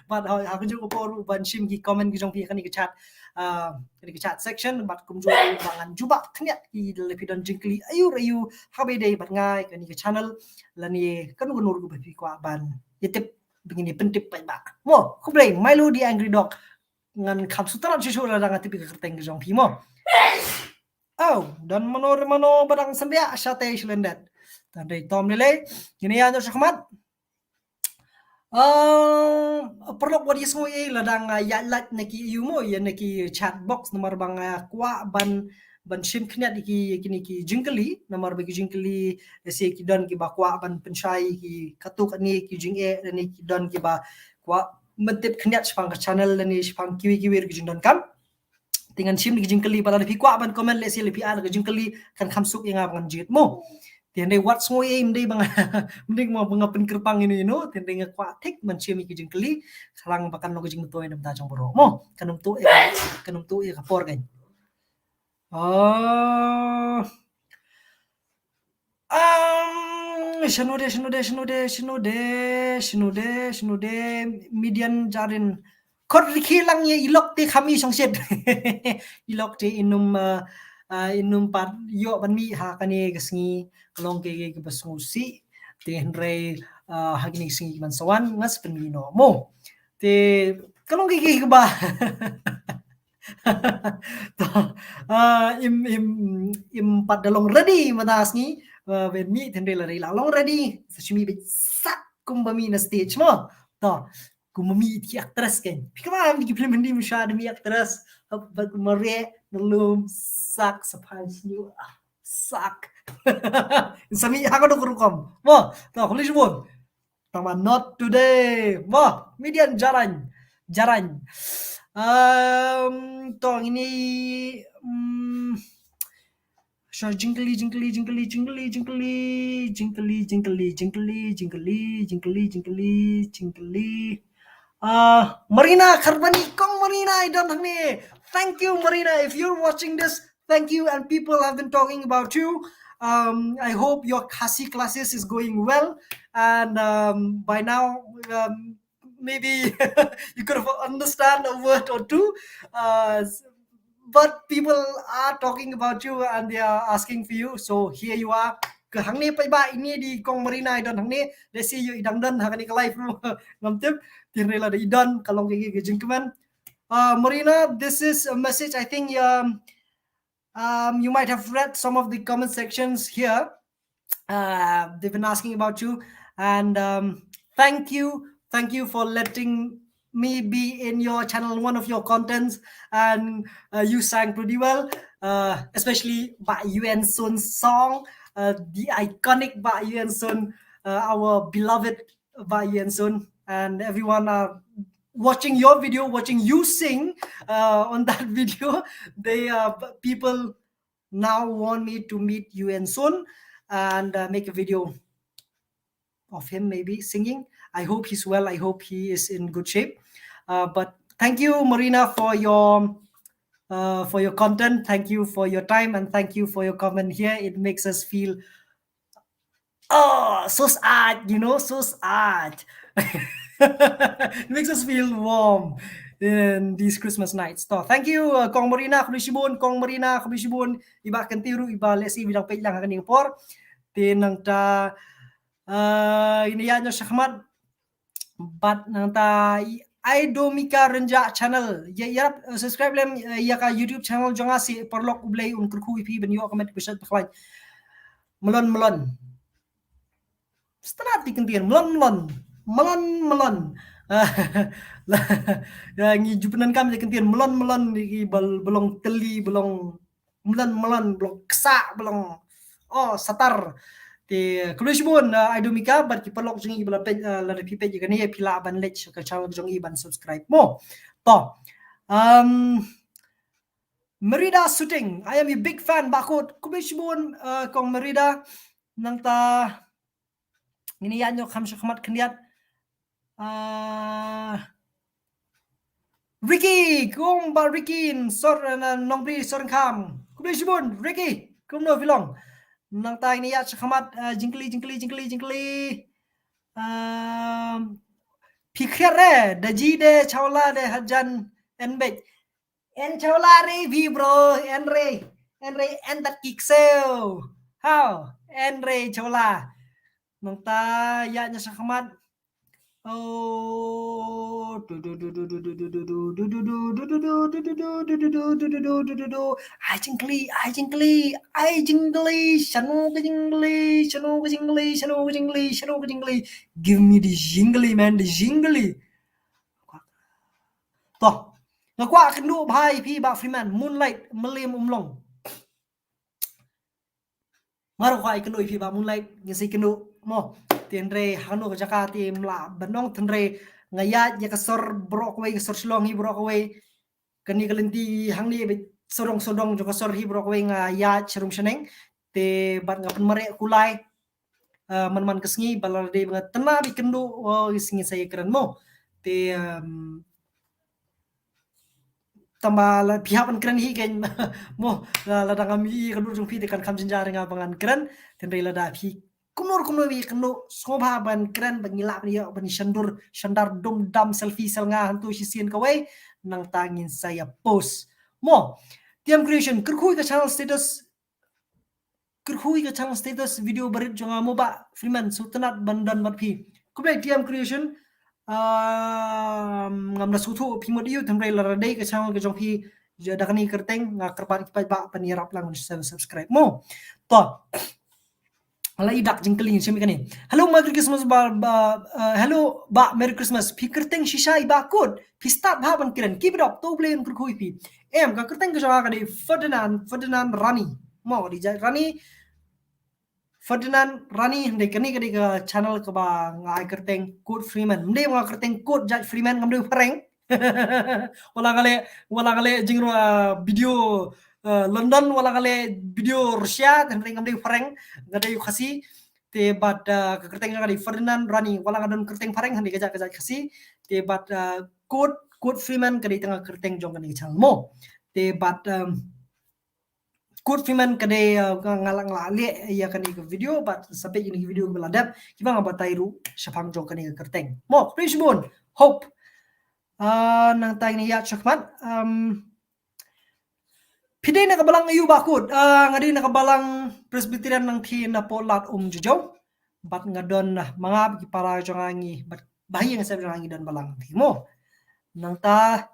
Bad hooid, ha kajuh ka por ban shim ki comment ki jong phi ha kane ka chat, ah, kane ka chat section, bad kumjuh ba ngan jubab khyndiat ki lada phi don jingkylli aiu aiu ha kaba ïadei bad nga ïa kane ka channel lane kano kano ruh kaba phi kwah ban ïatip, ba ngin ïa pyntip paidbah. Mo, khublei Milo the Angry Dog. Ngan kham sngewtynnat shuh shuh lada nga tip ïa ka kyrteng ka jong phi mo. Oh, don mano re mano ba dang sngewbha shatai sha lyndet. Tang dei tom lei lei. Kine ïa nyo shakhmat. Ah, paralok, wat ïasngewthuh ïa lada nga ïaid lait na ki ïu mo, ïa na ki chat box namar ba nga kwah ban, ban shim khyndiat ïa ki, ïa kine ki jingkylli, namar ba ki jingkylli, lehse ki don kiba kwah ban pynshai ïa ki katto katne ki jingeh, lane ki don kiba kwah ban tip khyndiat shaphang ka channel lane shaphang kiwei kiwei ki jingdonkam. Te ngan shim ïa ki jingkylli, bad lada phi kwah ban comment lehse lada phi ai ka jingkylli kan kham suk ïa nga ba ngan jied mo. Te hynrei wat sngewthuh ym dei ba nga, ym dei ba nga pynkyrpang ïano ïano, te hynrei nga kwah thik ban shim ïa ki jingkylli, khnang ba kan long ka jingmyntoi na ka bynta jong baroh mo. Kan ym tuh ïa, kan ym tuh ïa ka por kan. Ah. Um, shano de, shano de, shano de, shano de, shano de, shano de, Midian Jarin. Khot rikhi lang ïa i lok te kham i shongshit. I lok te i nym, uh, uh, i nym pat ïoh ban mih ha kane ka sngi, ka long kaei kaei kaba sngewsih. Te hynrei, uh, ha kine ki sngi ki ban sa wan, nga sa pynmih noh mo. Te ka long kaei kaei kaba To, ah, im, im, im pat da long ready mynta sngi, ah, ban mih, te hynrei lada i la long ready, sa shu mih beit sak kumba mih na stage mo. To, kumba mih ki actress kan. Phi kynmaw ïa ki film Hindi mynshuwa da mih actress, hap bad kumba reh na lum, sak, sa phai shñiuh, ah, sak. Sa mih ha kano ka rukom mo. To, khublei shibun. Tangba not today. Wah, Midian Jarain. Jarain. Um, to ngin ïa, um, sha jingkylli, jingkylli, jingkylli, jingkylli, jingkylli, jingkylli, jingkylli, jingkylli, jingkylli, jingkylli, jingkylli, jingkylli. Uh, Marina Kharbani, Kong Marina, i don hangne. Thank you, Marina. If you're watching this, thank you, and people have been talking about you. Um, I hope your Khasi classes is going well, and, um, by now, um, maybe you could have understand a word or two. Uh, s-, but people are talking about you and they are asking for you. So here you are. Ka hangne paidbah, ine i dei i Kong Marina i don hangne. Lehse ïoh i dang don ha kane ka live ruh. Ngam tip. Te hynrei lada i don, ka long kaei kaei ka jingkmen. Uh, Marina, this is a message I think, um, um, you might have read some of the comment sections here. Uh, they've been asking about you, and, um, thank you, thank you for letting me be in your channel, one of your contents, and, uh, you sang pretty well, uh, especially Bah Yuen Sun song, uh, the iconic Bah Yuen Sun, uh, our beloved Bah Yuen Sun, and everyone are watching your video, watching you sing, uh, on that video. They, uh, people now want me to meet Yuen Sun and, uh, make a video of him maybe singing. I hope he's well. I hope he is in good shape. Uh, but thank you, Marina, for your, uh, for your content. Thank you for your time, and thank you for your comment here. It makes us feel, oh, so sad, you know, so sad. It makes us feel warm in these Christmas nights. To, thank you, uh, Kong Marina, khublei shibun, Kong Marina, khublei shibun, i Bah Kynti ruh, i ba lehse i dang peit lang ha kane ka por. Te nangta, uh, ine ïa nyo shakhmat, bad nangta i Aidomika Rynjah channel. Ïa, ïa, uh, subscribe lem, uh, ïa ka YouTube channel jong nga, sa paralok, U Blei un kyrkhu ïa phi ban ïoh ka met ba shet ba khlaiñ. Mlon mlon. Sngewtynnat ïa ki kyntien, mlon mlon. Mlon mlon. La, ïa, ngi ju pyndonkam ïa ki kyntien mlon mlon, ïa ki ba, ba long tylli, ba long mlon mlon, ba long ksah, ba long, oh, satar. Te khublei shibun, uh, Idol Mika bad ki paralok jong ngi ba la peit, uh, lada phi peit ïa kane phi lah ban leit sha ka channel jong ngi ban subscribe mo. To. Um, Merida Shooting, I am a big fan, Bah Kut. Khublei shibun, uh, Kong Merida. Nangta ngin ïa ïaid noh kham sha khmat khyndiat. Ah, Ricky, Kong Bah Ricky, sor, na Nongbri Sor Kham. Khublei shibun, Ricky, kumno phi long? Nangta ngin ïa ïaid sha khmat, ah, jingkylli, jingkylli, jingkylli, jingkylli. Um, phi khriat re, da ji de, chawla de, hajan, en bej. En chawla re phi bro, en re, en re, en tat ki ksew. Haw, en re chawla. Nangta ïa nya sha khmat. Oh, du, du, du. Ai jingkylli, ai jingkylli, ai jingkylli, shano ka jingkylli, shano ka jingkylli, shano ka jingkylli, shano ka jingkylli. Give me the jingkylli, man, the jingkylli. To. Nga kwah kynduh bha ïa phi Bah Freeman, Moonlight, Mylliem Umlong. Nga ruh kwah ïa kynduh ïa phi Bah Moonlight, ngin sa ïa kynduh mo. Te hynrei hangno ka jaka te ym lah ban ong, te hynrei nga ïaid ïa ka sor baroh kawei, ka sor Shillong hi baroh kawei. Kane ka lynti hangne beit sawdong sawdong jong ka sor hi baroh kawei nga ïaid sharum shaneng. Te bad nga pynmareh kulai. Ah, man man ka sngi ba la dei ba nga tynna bad kynduh, oh, ngin sa ïa kren mo. Te, um, tang ba la phi hap ban kren hi kein mo, la, lada ngam ïohi ka dur jong phi te kan kham jynjar ïa nga ba ngan kren. Te hynrei lada phi kumno kumno ïa kynduh, sngewbha ban kren ba ngi lah ban ïoh ban shandur, shandar dum dam selfie sel nga hangto shisien kawei, nangta ngin sa ïa post mo. Tiam Creation, kyrkhu ïa ka channel status, kyrkhu ïa ka channel status video barit jong nga mo Bah Freeman, sngewtynnat ban don bad phi. Khublei Tiam Creation, um, ngam da sngewthuh phi mut ïa u, te hynrei lada dei ka channel ka jong phi, da kane ka kyrteng nga kyrpad ïa ki paidbah ban ïarap lang ban subscribe mo. To. Ala i dak jingkylli sha mi kane. Hello, Merry Christmas, Bah, Bah, uh, hello, Bah, Merry Christmas. Phi kyrteng shisha i Bah Kut. Phi stad bha ban kren. Keep it up. To U Blei un kyrkhu ïa phi. Em, ka kyrteng ka jong nga ka dei Ferdinand, Ferdinand Rani. Mo, ka dei jait Rani. Ferdinand Rani, hynrei kane ka dei ka channel kaba nga ai kyrteng Kut Freeman. Ym dei ba nga kyrteng Kut jait Freeman, ngam dei u phareng. Wat la nga leh, wat la nga leh jingrwai video, eh, London, wat la nga leh video Russia, te hynrei ngam dei u phareng, nga dei u Khasi. Te bad, eh, ka kyrteng jong nga dei Ferdinand Rani, wat la nga don kyrteng phareng, hynrei ka jait, ka jait Khasi. Te bad, eh, Kut, Kut Freeman ka dei tang ka kyrteng jong kane ka channel mo. Te bad, em, Kut Freeman ka dei, eh, nga, nga la, nga la leh ïa kane ka video, bad sa peit ïa kane ka video kaba la dep, kiba nga batai ruh shaphang jong kane ka kyrteng. Mo, khublei shibun, Hope. Ah, nangta ngin ïa ïaid shakhmat, um, phi dei na ka balang aïu Bah Kut? Ah, nga dei na ka balang Presbyterian Nangthieng napoh Lad Umjajong. Bad nga don, ah, ma nga bad ki para jong nga ngi, bad bahaïing sep jong nga ngi don balang te mo. Nangta,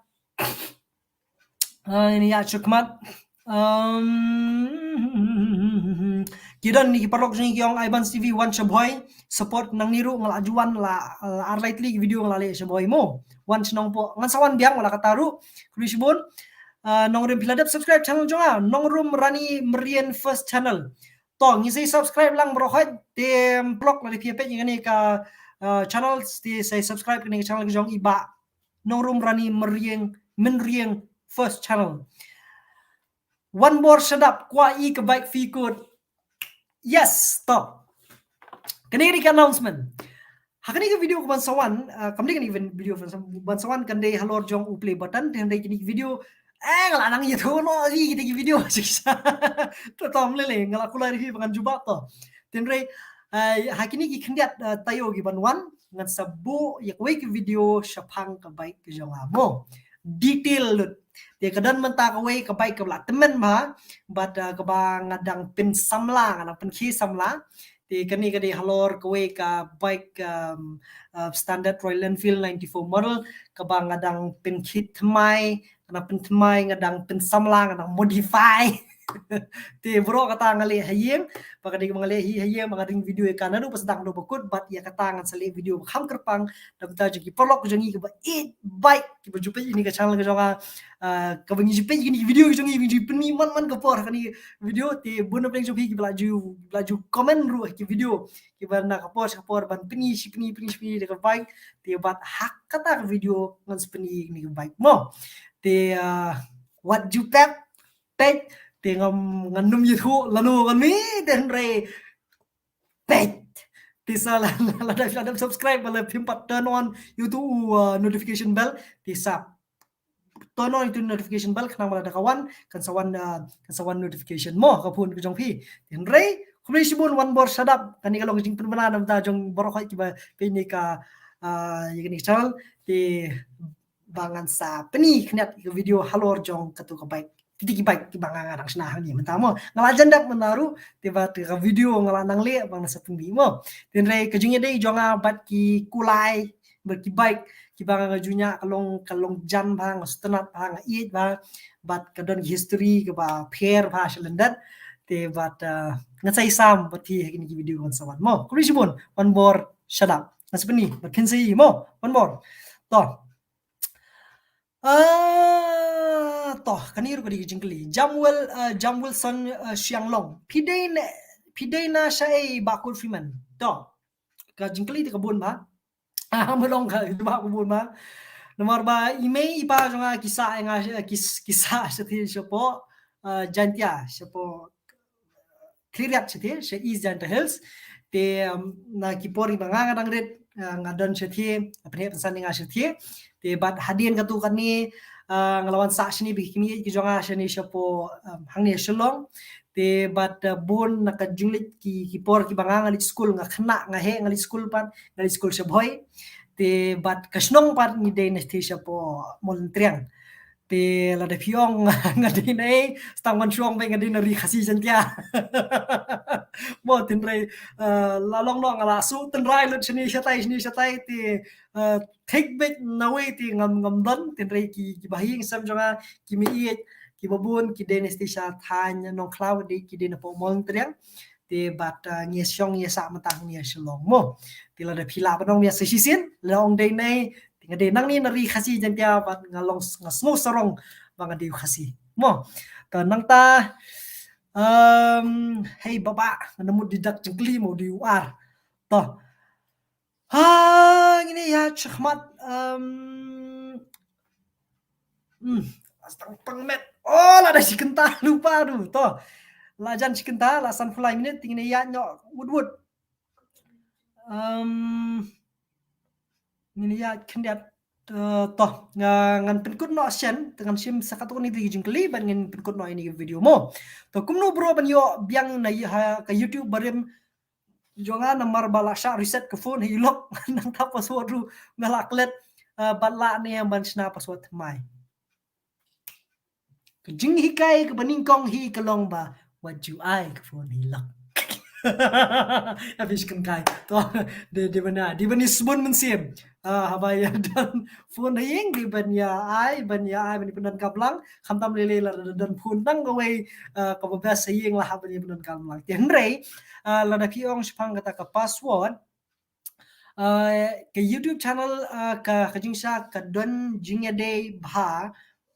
ah, ngin ïa ïaid shakhmat. Um, ki don ne ki paralok jong ngi ki ong Ivan Stevie wan sha Bhoi, support nangne ruh nga la ju wan la, la ar lai tylli ki video nga la leh sha Bhoi mo. Wan sha Nongpoh, ngan sa wan biang wat la katta ruh. Khublei shibun. Ah, Nongrim, phi la dep subscribe channel jong nga, Nongrum Rani Merieng First Channel. To, ngin sa subscribe lang baroh hoi, te paralok lada phi peit ïa kane ka, ah, channel, te sa subscribe kane ka channel ka jong i Bah Nongrum Rani Merieng, Merieng First Channel. Wan bor shadap, kwah i ka bike phi Kut. Yes, to. Kane ka dei ka announcement. Ha kane ka video ka ban sa wan, ah, kam dei kane ka video ban sa, ban sa wan kan dei halor jong u play button, te hynrei kane ka video, eh, nga la nang ïathuh noh ïa kita ki video. To, to, ym lei lei, nga la kular ïa phi ba ngan jubab to. Te hynrei, eh, ha kine ki khyndiat, eh, taïew ki ban wan, ngan sa buh ïa kawei ka video shaphang ka bike ka jong nga mo. Detail lut. Te ka don mynta kawei ka bike kaba la tymmen bha, bad, eh, kaba nga dang pynsamla, nga dang pynkhie samla. Te kane ka dei halor kawei ka bike, um, uh, standard Royal Enfield ninety-four model, kaba nga dang pynkhie thymmai, nga dang pynthymmai, nga dang pynsamla, nga dang modify. Te baroh kata nga leh ha ïing, ba ka dei ba nga leh hi ha ïing, ba nga ring video ïa ka naduh ba sdang haduh ba kut, bad ïa kata ngan sa leh video ba kham kyrpang da bynta jong ki paralok jong ngi kiba ïeit bike, kiba ju peit ïa kane ka channel ka jong nga, ah, kaba ngi ju peit ïa kine ki video jong ngi, ngi ju pynmih man man ka por ha kane ka video, te bun na pdeng jong phi kiba la ju, kiba la ju comment ruh ha ki video kiba na ka por sha ka por ban pynmih shi pynmih pynmih shi pynmih da ka bike, te bad ha kata ka video ngan sa pynmih ïa kane ka bike mo. Te, ah, wat ju pep peit, te ngam, ngan nym ïathuh lano ngan mih, te hynrei peit. Te sa la, la, la, la, la subscribe, ba la phim pat turn on ïa uto u, uh, notification bell, te sa turn on ïa uto u notification bell, khnang ba lada ka wan, kan sa wan, uh, kan sa wan notification mo ha ka phone ka jong phi. Te hynrei khublei shibun Wanbor Shadap, kane ka long ka jingpynbna na ka bynta jong baroh kiba peit ïa kane ka, uh, ïa kane ka channel, te ba ngan sa pynmih khyndiat ïa ka video halor jong kato ka bike, kito ki bike kiba nga, nga dang shna hangne mynta mo. Nga la jan dep mynta ruh, te bad ka video nga la nang leh ba ngan sa pynmih mo. Te hynrei ka jingïadei jong nga bad ki kulai, bad ki bike kiba nga ju ñiah ka long, ka long jan bha, nga sngewtynnat bha, nga ïeit bha, bad ka don history kaba pher bha sha lyndet. Te bad, uh, ngan sa ïasam bad phi ha kine ki video kan sa wan mo. Khublei shibun Wanbor Shadap. Ngan sa pynmih bad phin sa ïohi mo Wanbor. To. Ah, to, kane ruh ka dei ka jingkylli. Jamwell, ah, Jam Wilson, ah, Shianglong. Phi dei na, phi dei na shaei Bah Kut Freeman? To. Ka jingkylli te ka bun bha. Ah, ma long ka, ka bun bha. Namar ba i mei i pa jong nga ki sah ïa nga, ki, ki sah shathie shapoh, ah, Jaintia, shapoh Khliehriat shathie, sha East Jaintia Hills. Te, um, na ki por ba nga, nga dang rit, uh, nga don shathie, pynheh pynsan ïa nga shathie. Te bad hadien katto katne, uh, nga la wan sah shane bad ki kmie ki jong nga shane shapoh, um, hangne Shillong. Te bad, uh, bun na ka jingleit ki, ki por kiba nga, nga leit skul, nga khynnah, nga heh, nga leit skul pat, nga leit skul sha Bhoi. Te bad ka shnong pat ngi dei na shathie shapoh Mawlyntriang. Te lada phi ong nga dei na ei, sa tang wan shu ong ba nga dei na ri Khasi Jaintia. Mo, te hynrei, eh, la long noh nga la shu tynrai lut shane shatai, shane shatai, te, eh, thik beit nawei te ngam, ngam don, te hynrei ki, kiba ha ïing sem jong nga, ki mei ïeit, kiba bun, ki dei na shathie sha thaiñ Nongkhlaw, dei ki dei napoh Mawlyntriang. Te bad, ah, ngi shong ngi sah mynta ngi Shillong mo. Te lada phi lah ban ong ïa sa shisien, la ong dei na ei, te nga dei nangne na ri Khasi Jaintia bad nga long s-, nga sngew sarong ba nga dei u Khasi. Mo. To nangta, um, hei baba, nga mut dei dak jingkylli mo dei u ar. To. Ha, ngin ïa shakhmat, um, hmm, astang pang met. Oh, la da shi kynta lypa ruh. To. La jan shi kynta, la sanphew lai minit, te ngin ïa noh wut wut. Um, ngin ïa khyndiat, uh, to, nga, ngan pynkut noh shen, te ngan shim sa katto katne jingkylli, bad ngin pynkut noh ïa kane ka video mo. To, kumno bro ban ïoh biang na ïa ha, ka YouTube barim jong nga namar ba la shah reset ka phone ha i lok, nangta password ruh nga la klet, uh, bad la ne ban shna password thymmai. Ka jinghikai kaba nyngkong hi ka long ba wat ju ai ka phone ha i lok. Ïa phi shi kynkai. To, dei, dei ban ïa, dei ban ïa sbun mynsiem. Ah, haba ïa don phone ha ïing dei ban ïa ai, ban ïa ai, ban ïa pyndonkam lang. Khamtam lei lei lada don phone tang kawei, ah, kaba best ha ïing la hap ban ïa pyndonkam lang. Te hynrei, ah, lada phi ong shaphang kata ka password, ah, ka YouTube channel, ah, ka, ka jingshah ka don jingïadei bha,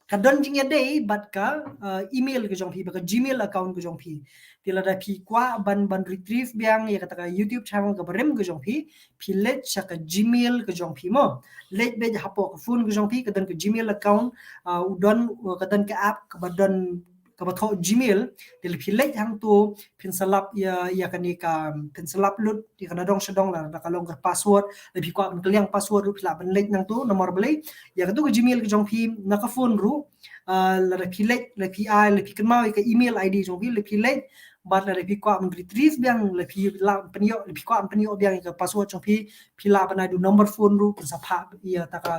ka don jingïadei bad ka, ah, email ka jong phi, bad ka Gmail account ka jong phi. Te lada phi kwah ban, ban retrieve biang ïa kata ka YouTube channel kaba rim ka jong phi, phi leit sha ka Gmail ka jong phi mo. Leit beit hapoh ka phone ka jong phi, ka don ka Gmail account, ah, u don, uh, ka don ka app kaba don, kaba thoh Gmail. Te lada phi leit hangto, phin sa lap ïa, ïa kane ka, phin sa lap lut ïa ka na dong sha dong, lada ka long ka password, lada phi kwah ban kylliang password ruh phi lah ban leit nangto, namar balei ïa kato ka Gmail ka jong phi na ka phone ruh, ah, lada phi leit, lada phi ai, lada phi kynmaw ïa ka email I D jong phi, lada phi leit, bad lada phi kwah ban retrieve biang, lada phi lah pynïoh, lada phi kwah pynïoh biang ïa ka password jong phi, phi lah ban ai da u number phone ruh, phin sa phah ïa kata ka,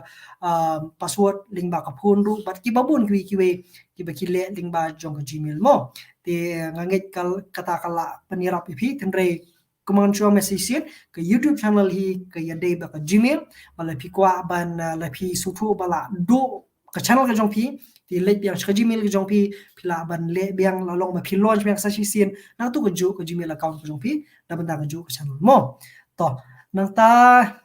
ah, password lyngba ka phone ruh, bad kiba bun kiwei kiwei kiba ki leh lyngba jong ka Gmail mo. Te nga ngeit ka, kata ka lah pynïarap ïa phi, te hynrei kumba ngan shu ong mynta shisien, ka YouTube channel hi ka ïadei bad ka Gmail, bad lada phi kwah ban, ah, lada phi sngewthuh ba la duh ka channel ka jong phi, Te leit biang sha ka Gmail ka jong phi, phi lah ban leh biang la long ba phi launch biang sa shisien na tu ka juh ka Gmail account ka jong phi, na bynta ka juh ka channel mo. To, nangta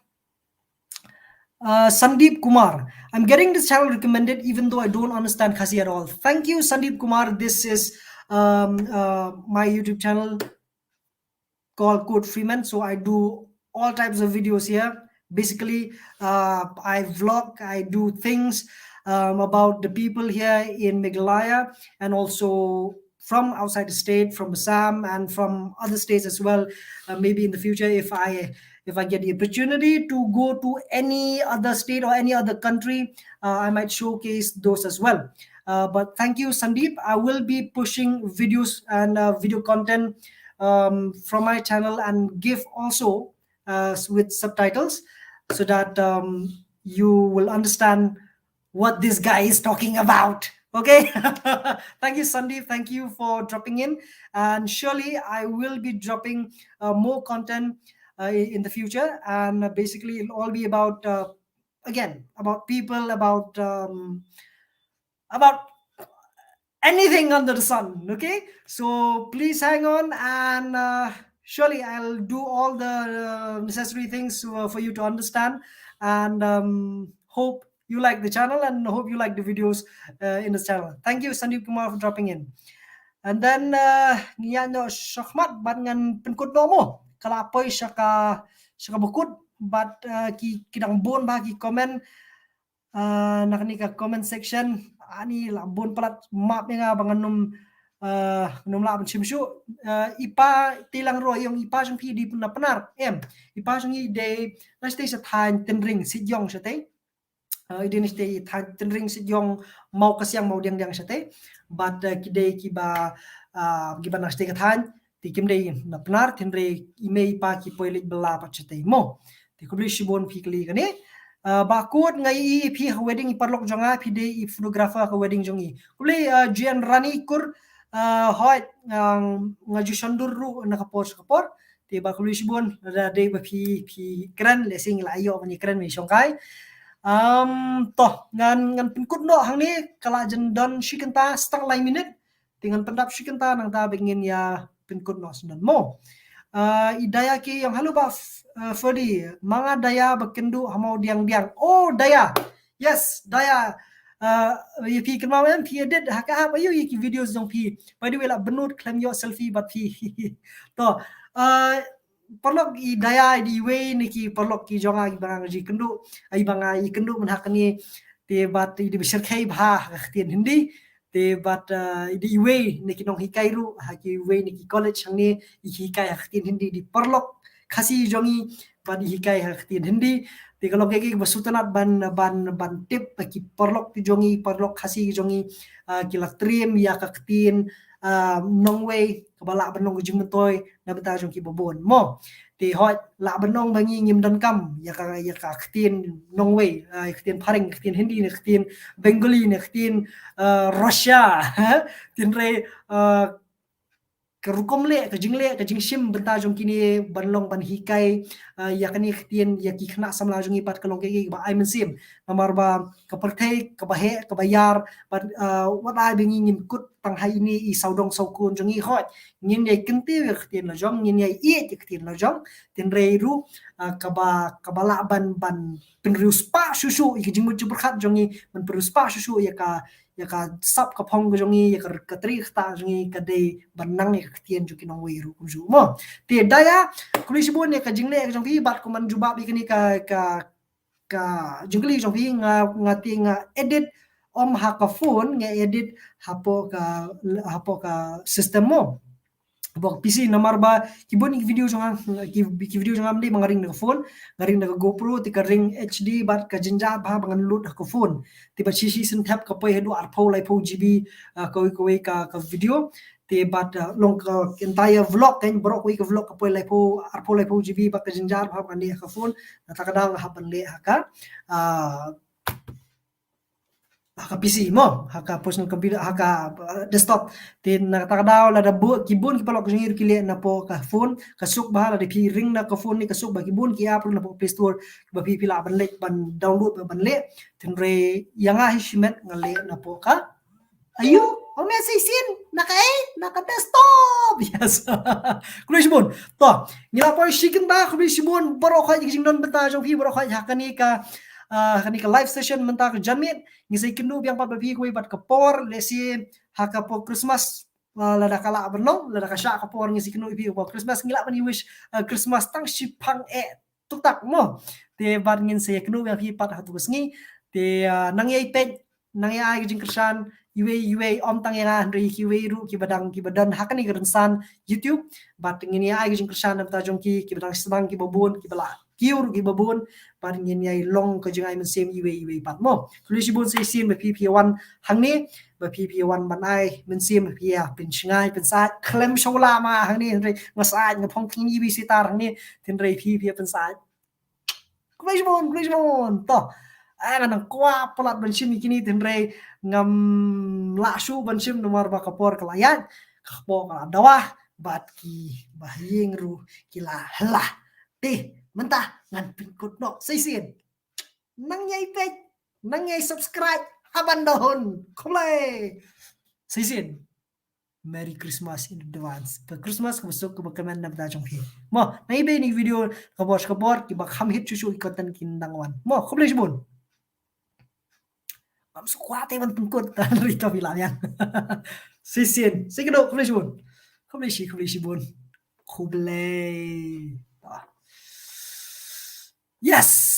Uh, Sandeep Kumar, I'm getting this channel recommended even though I don't understand Khasi at all. Thank you, Sandeep Kumar. This is um, uh, my YouTube channel called Code Freeman. So I do all types of videos here. Basically, uh, I vlog, I do things um, about the people here in Meghalaya and also from outside the state, from Assam and from other states as well. Uh, maybe in the future, if I if I get the opportunity to go to any other state or any other country, uh, I might showcase those as well. Uh, but thank you, Sandeep. I will be pushing videos and uh, video content um, from my channel and give also uh, with subtitles so that um, you will understand what this guy is talking about. Okay. Thank you, Sandeep. Thank you for dropping in. And surely I will be dropping uh, more content uh, in the future. And uh, basically, it'll all be about, uh, again, about people, about um, about anything under the sun. Okay. So please hang on, and uh, surely I'll do all the uh, necessary things uh, for you to understand. And um, hope you like the channel and hope you like the videos uh, in this channel. Thank you, Sandeep Kumar, for dropping in. And then uh, ngi ïa noh shakhmat bad ngan pynkut noh mo. Ka la poi sha ka sha ka bakut bad uh, ki ki dang bun bha ki comment uh, na kane ka comment section. Ani la bun palat, map ïa nga ba ngan nym uh, nym lah ban shim shuh. Uh, i pa Tilang Ro, ïong i pa jong phi dei na Pnar em? I pa jong i dei na shatei sha thaiñ Tynring Sitïong shatei. Uh, i dei na shatei thaiñ Tynring Sitïong, Mawkasiang, Mawdiangdiang shatei. Bad uh, ki dei kiba uh, kiba na shatei ka thaiñ. Te kim dei na Pnar, hynrei i mei i pa ki poi leit bylla pat shatei mo. Te khublei shibun phi kylli kane. Uh, ba kut nga ïohi phi ha wedding i paralok jong nga, phi dei i photographer ha wedding jong i. Khublei uh, Jian Rani Kur, uh, hooid, um, nga ju shon dur ruh na ka por sha ka por. Te ba khublei shibun, lada dei ba phi phi kren, lehse ngi la ïoh ban ïakren ban ïashongkai. Um, to, ngan ngan pynkut noh hangne, ka la jan don shi kynta step lai minit. Te ngan pyndap shi kynta nangta ba ngin ïa pynkut noh shen mo. Uh, i Daya ki ïong, hello bah F- uh, Ferdy, ma nga Daya ba kynduh ha Mawdiangdiang. Oh Daya. Yes, Daya. Uh, ïa phi kynmaw em, phi edit ha ka app aiu ïa ki videos jong phi? By the way, la bynnud khlem ïoh selfie bad phi. To, uh, paralok, i Daya i dei iwei na ki paralok ki jong nga kiba nga ju kynduh, ai ba nga ïakynduh mynta kane. Te bad i dei ba shyrkhei bha ha ka ktien Hindi. Te bad uh, i dei iwei na ki nonghikai ruh ha kiwei na ki college hangne, i hikai ha ka ktien Hindi. I dei paralok Khasi jong i bad i hikai ha ka ktien Hindi. Te ka long kaei kaei kaba sngewtynnat ban ban ban tip ba ki paralok ki jong i, paralok Khasi ki jong i, uh, ki la triem ïa ka ktien uh, nongwei kaba lah ban long ka jingmyntoi na bynta jong kiba bun mo. Te hooid, lah ban ong ba ngi ngim donkam ïa ka ïa ka ktien nongwei, uh, ïa ka ktien phareng, ïa ka ktien Hindi, ne ka ktien Bengali, ne ka ktien uh, Russia. Hynrei uh, ka rukom leh, ka jingleh, ka jingshim bynta jong kine ban long ban hikai uh, ïa kane ka ktien ïa ki khynnah samla jong ngi pat ka long kaei kaei kaba ai mynsiem. Namar ba ka pyrthei kaba heh kaba ïar, bad uh, wat ai ba ngi ngin kut tang ha ine i sawdong sawkun jong ngi, hooid, ngin ïai kyntiew ïa ka ktien la jong, ngin ïai ïeit ïa ka ktien la jong. Hynrei ruh uh, kaba kaba lah ban ban pynriewspah shuh shuh ïa ka jingmut jingpyrkhat jong ngi, ban pynriewspah shuh shuh ïa ka ïa ka sap ka phong ka jong ngi, ïa ka ka tari ka kata jong ngi, ka dei ban nang ïa ka ktien jong ki nongwei ruh kumjuh mo. Te Daya, khublei shibun ïa ka jingleh ka jong phi, bad kumba jubab ïa kane ka ka ka jingkylli jong phi, nga nga te nga edit ym ha ka phone, nga edit hapoh ka hapoh ka system mo. Hapoh ka P C, namar ba ki bun ki video jong nga, ki, ki video jong nga ym dei ba nga ring da ka phone, nga ring da ka GoPro, te ka ring H D bad ka jynjar bha ba ngan lut ha ka phone. Te bad shi shi sien thep ka poi haduh arphew laiphew G B uh, kawei kawei ka ka video. Te bad uh, long ka entire vlog kan, baroh kawei ka vlog ka poi laiphew, arphew laiphew G B bad ka jynjar bha ba ngan leh ha ka phone. Nangta ka dang hap ban leh ha ka uh, ha ka P C mo, ha ka personal computer, ha ka, uh, desktop. Te na kata ka daw lada bun, ki bun ki paralok jong ngi ruh ki leh na poh ka phone, ka suk ba lada phi ring na ka phone ne ka suk ba ki bun ki app ruh na poh Play Store ba phi phi lah ban leh, ban download, ban leh. Hynrei ïa nga hi shimet nga leh na poh ka, aïu, ong ne sa shisien, na ka, eh, na ka desktop. Yes. Khublei shibun. To, ngi la poi shi kynta, khublei shibun baroh khoit ïa ki jingdon bynta jong phi baroh khoit ha kane ka, ah, kane ka live session mynta ka janmiet. Ngi sa ïakynduh biang pat bad phi kawei pat ka por, lehse ha ka por Christmas, ah, lada ka lah ban long, lada ka shah ka por ngi sa ïakynduh ïa phi ka por Christmas, ngi lah ban ïa wish, ah, Christmas tang shiphang eh tuktak mo. Te bad ngin sa ïakynduh ïa phi pat ha tu ka sngi. Te, ah, nang ïai peit, nang ïai ai ka jingkyrshan iwei iwei, ym tang ïa nga hynrei kiwei ruh kiba dang kiba don ha kane ka rynsan YouTube. Bad ngin ïai ai ka jingkyrshan na bynta jong ki kiba dang sdang kiba bun, kiba la kiew ruh kiba bun. Bad ngin ïai long ka jingai mynsiem iwei iwei pat mo. Khublei shibun sa shisien ba phi phi wan hangne, ba phi phi wan ban ai mynsiem, phi ïa pynshngaiñ pynsaid khlem shuh la ma hangne, hynrei nga said nga phong tyngi iwei sitar hangne, hynrei phi phi pynsaid. Khublei shibun, khublei shibun. To, eh, nga nang kwah palat ban shim ïa kine, hynrei ngam lah shuh ban shim namar ba ka por ka la ïaid, ka por ka la dawa, bad kiba ha ïing ruh ki la hla. Te mynta ngan pynkut noh sa shisien. Nang ïai peit, nang ïai subscribe ha ban da hun. Khublei. Sa shisien. Merry Christmas in advance. Ba Christmas kaba suk kaba kmen na bynta jong phi. Mo, nang ïai peit ïa kine ki video ka bor ka bor kiba kham hit shuh shuh ki content kin dang wan. Mo, khublei shibun. Ngam sngewkwah te ban pynkut, hynrei to phi lah biang. Sa shisien, sa kynduh, khublei shibun. Khublei shi, khublei shibun. Khublei. Ah. Yes,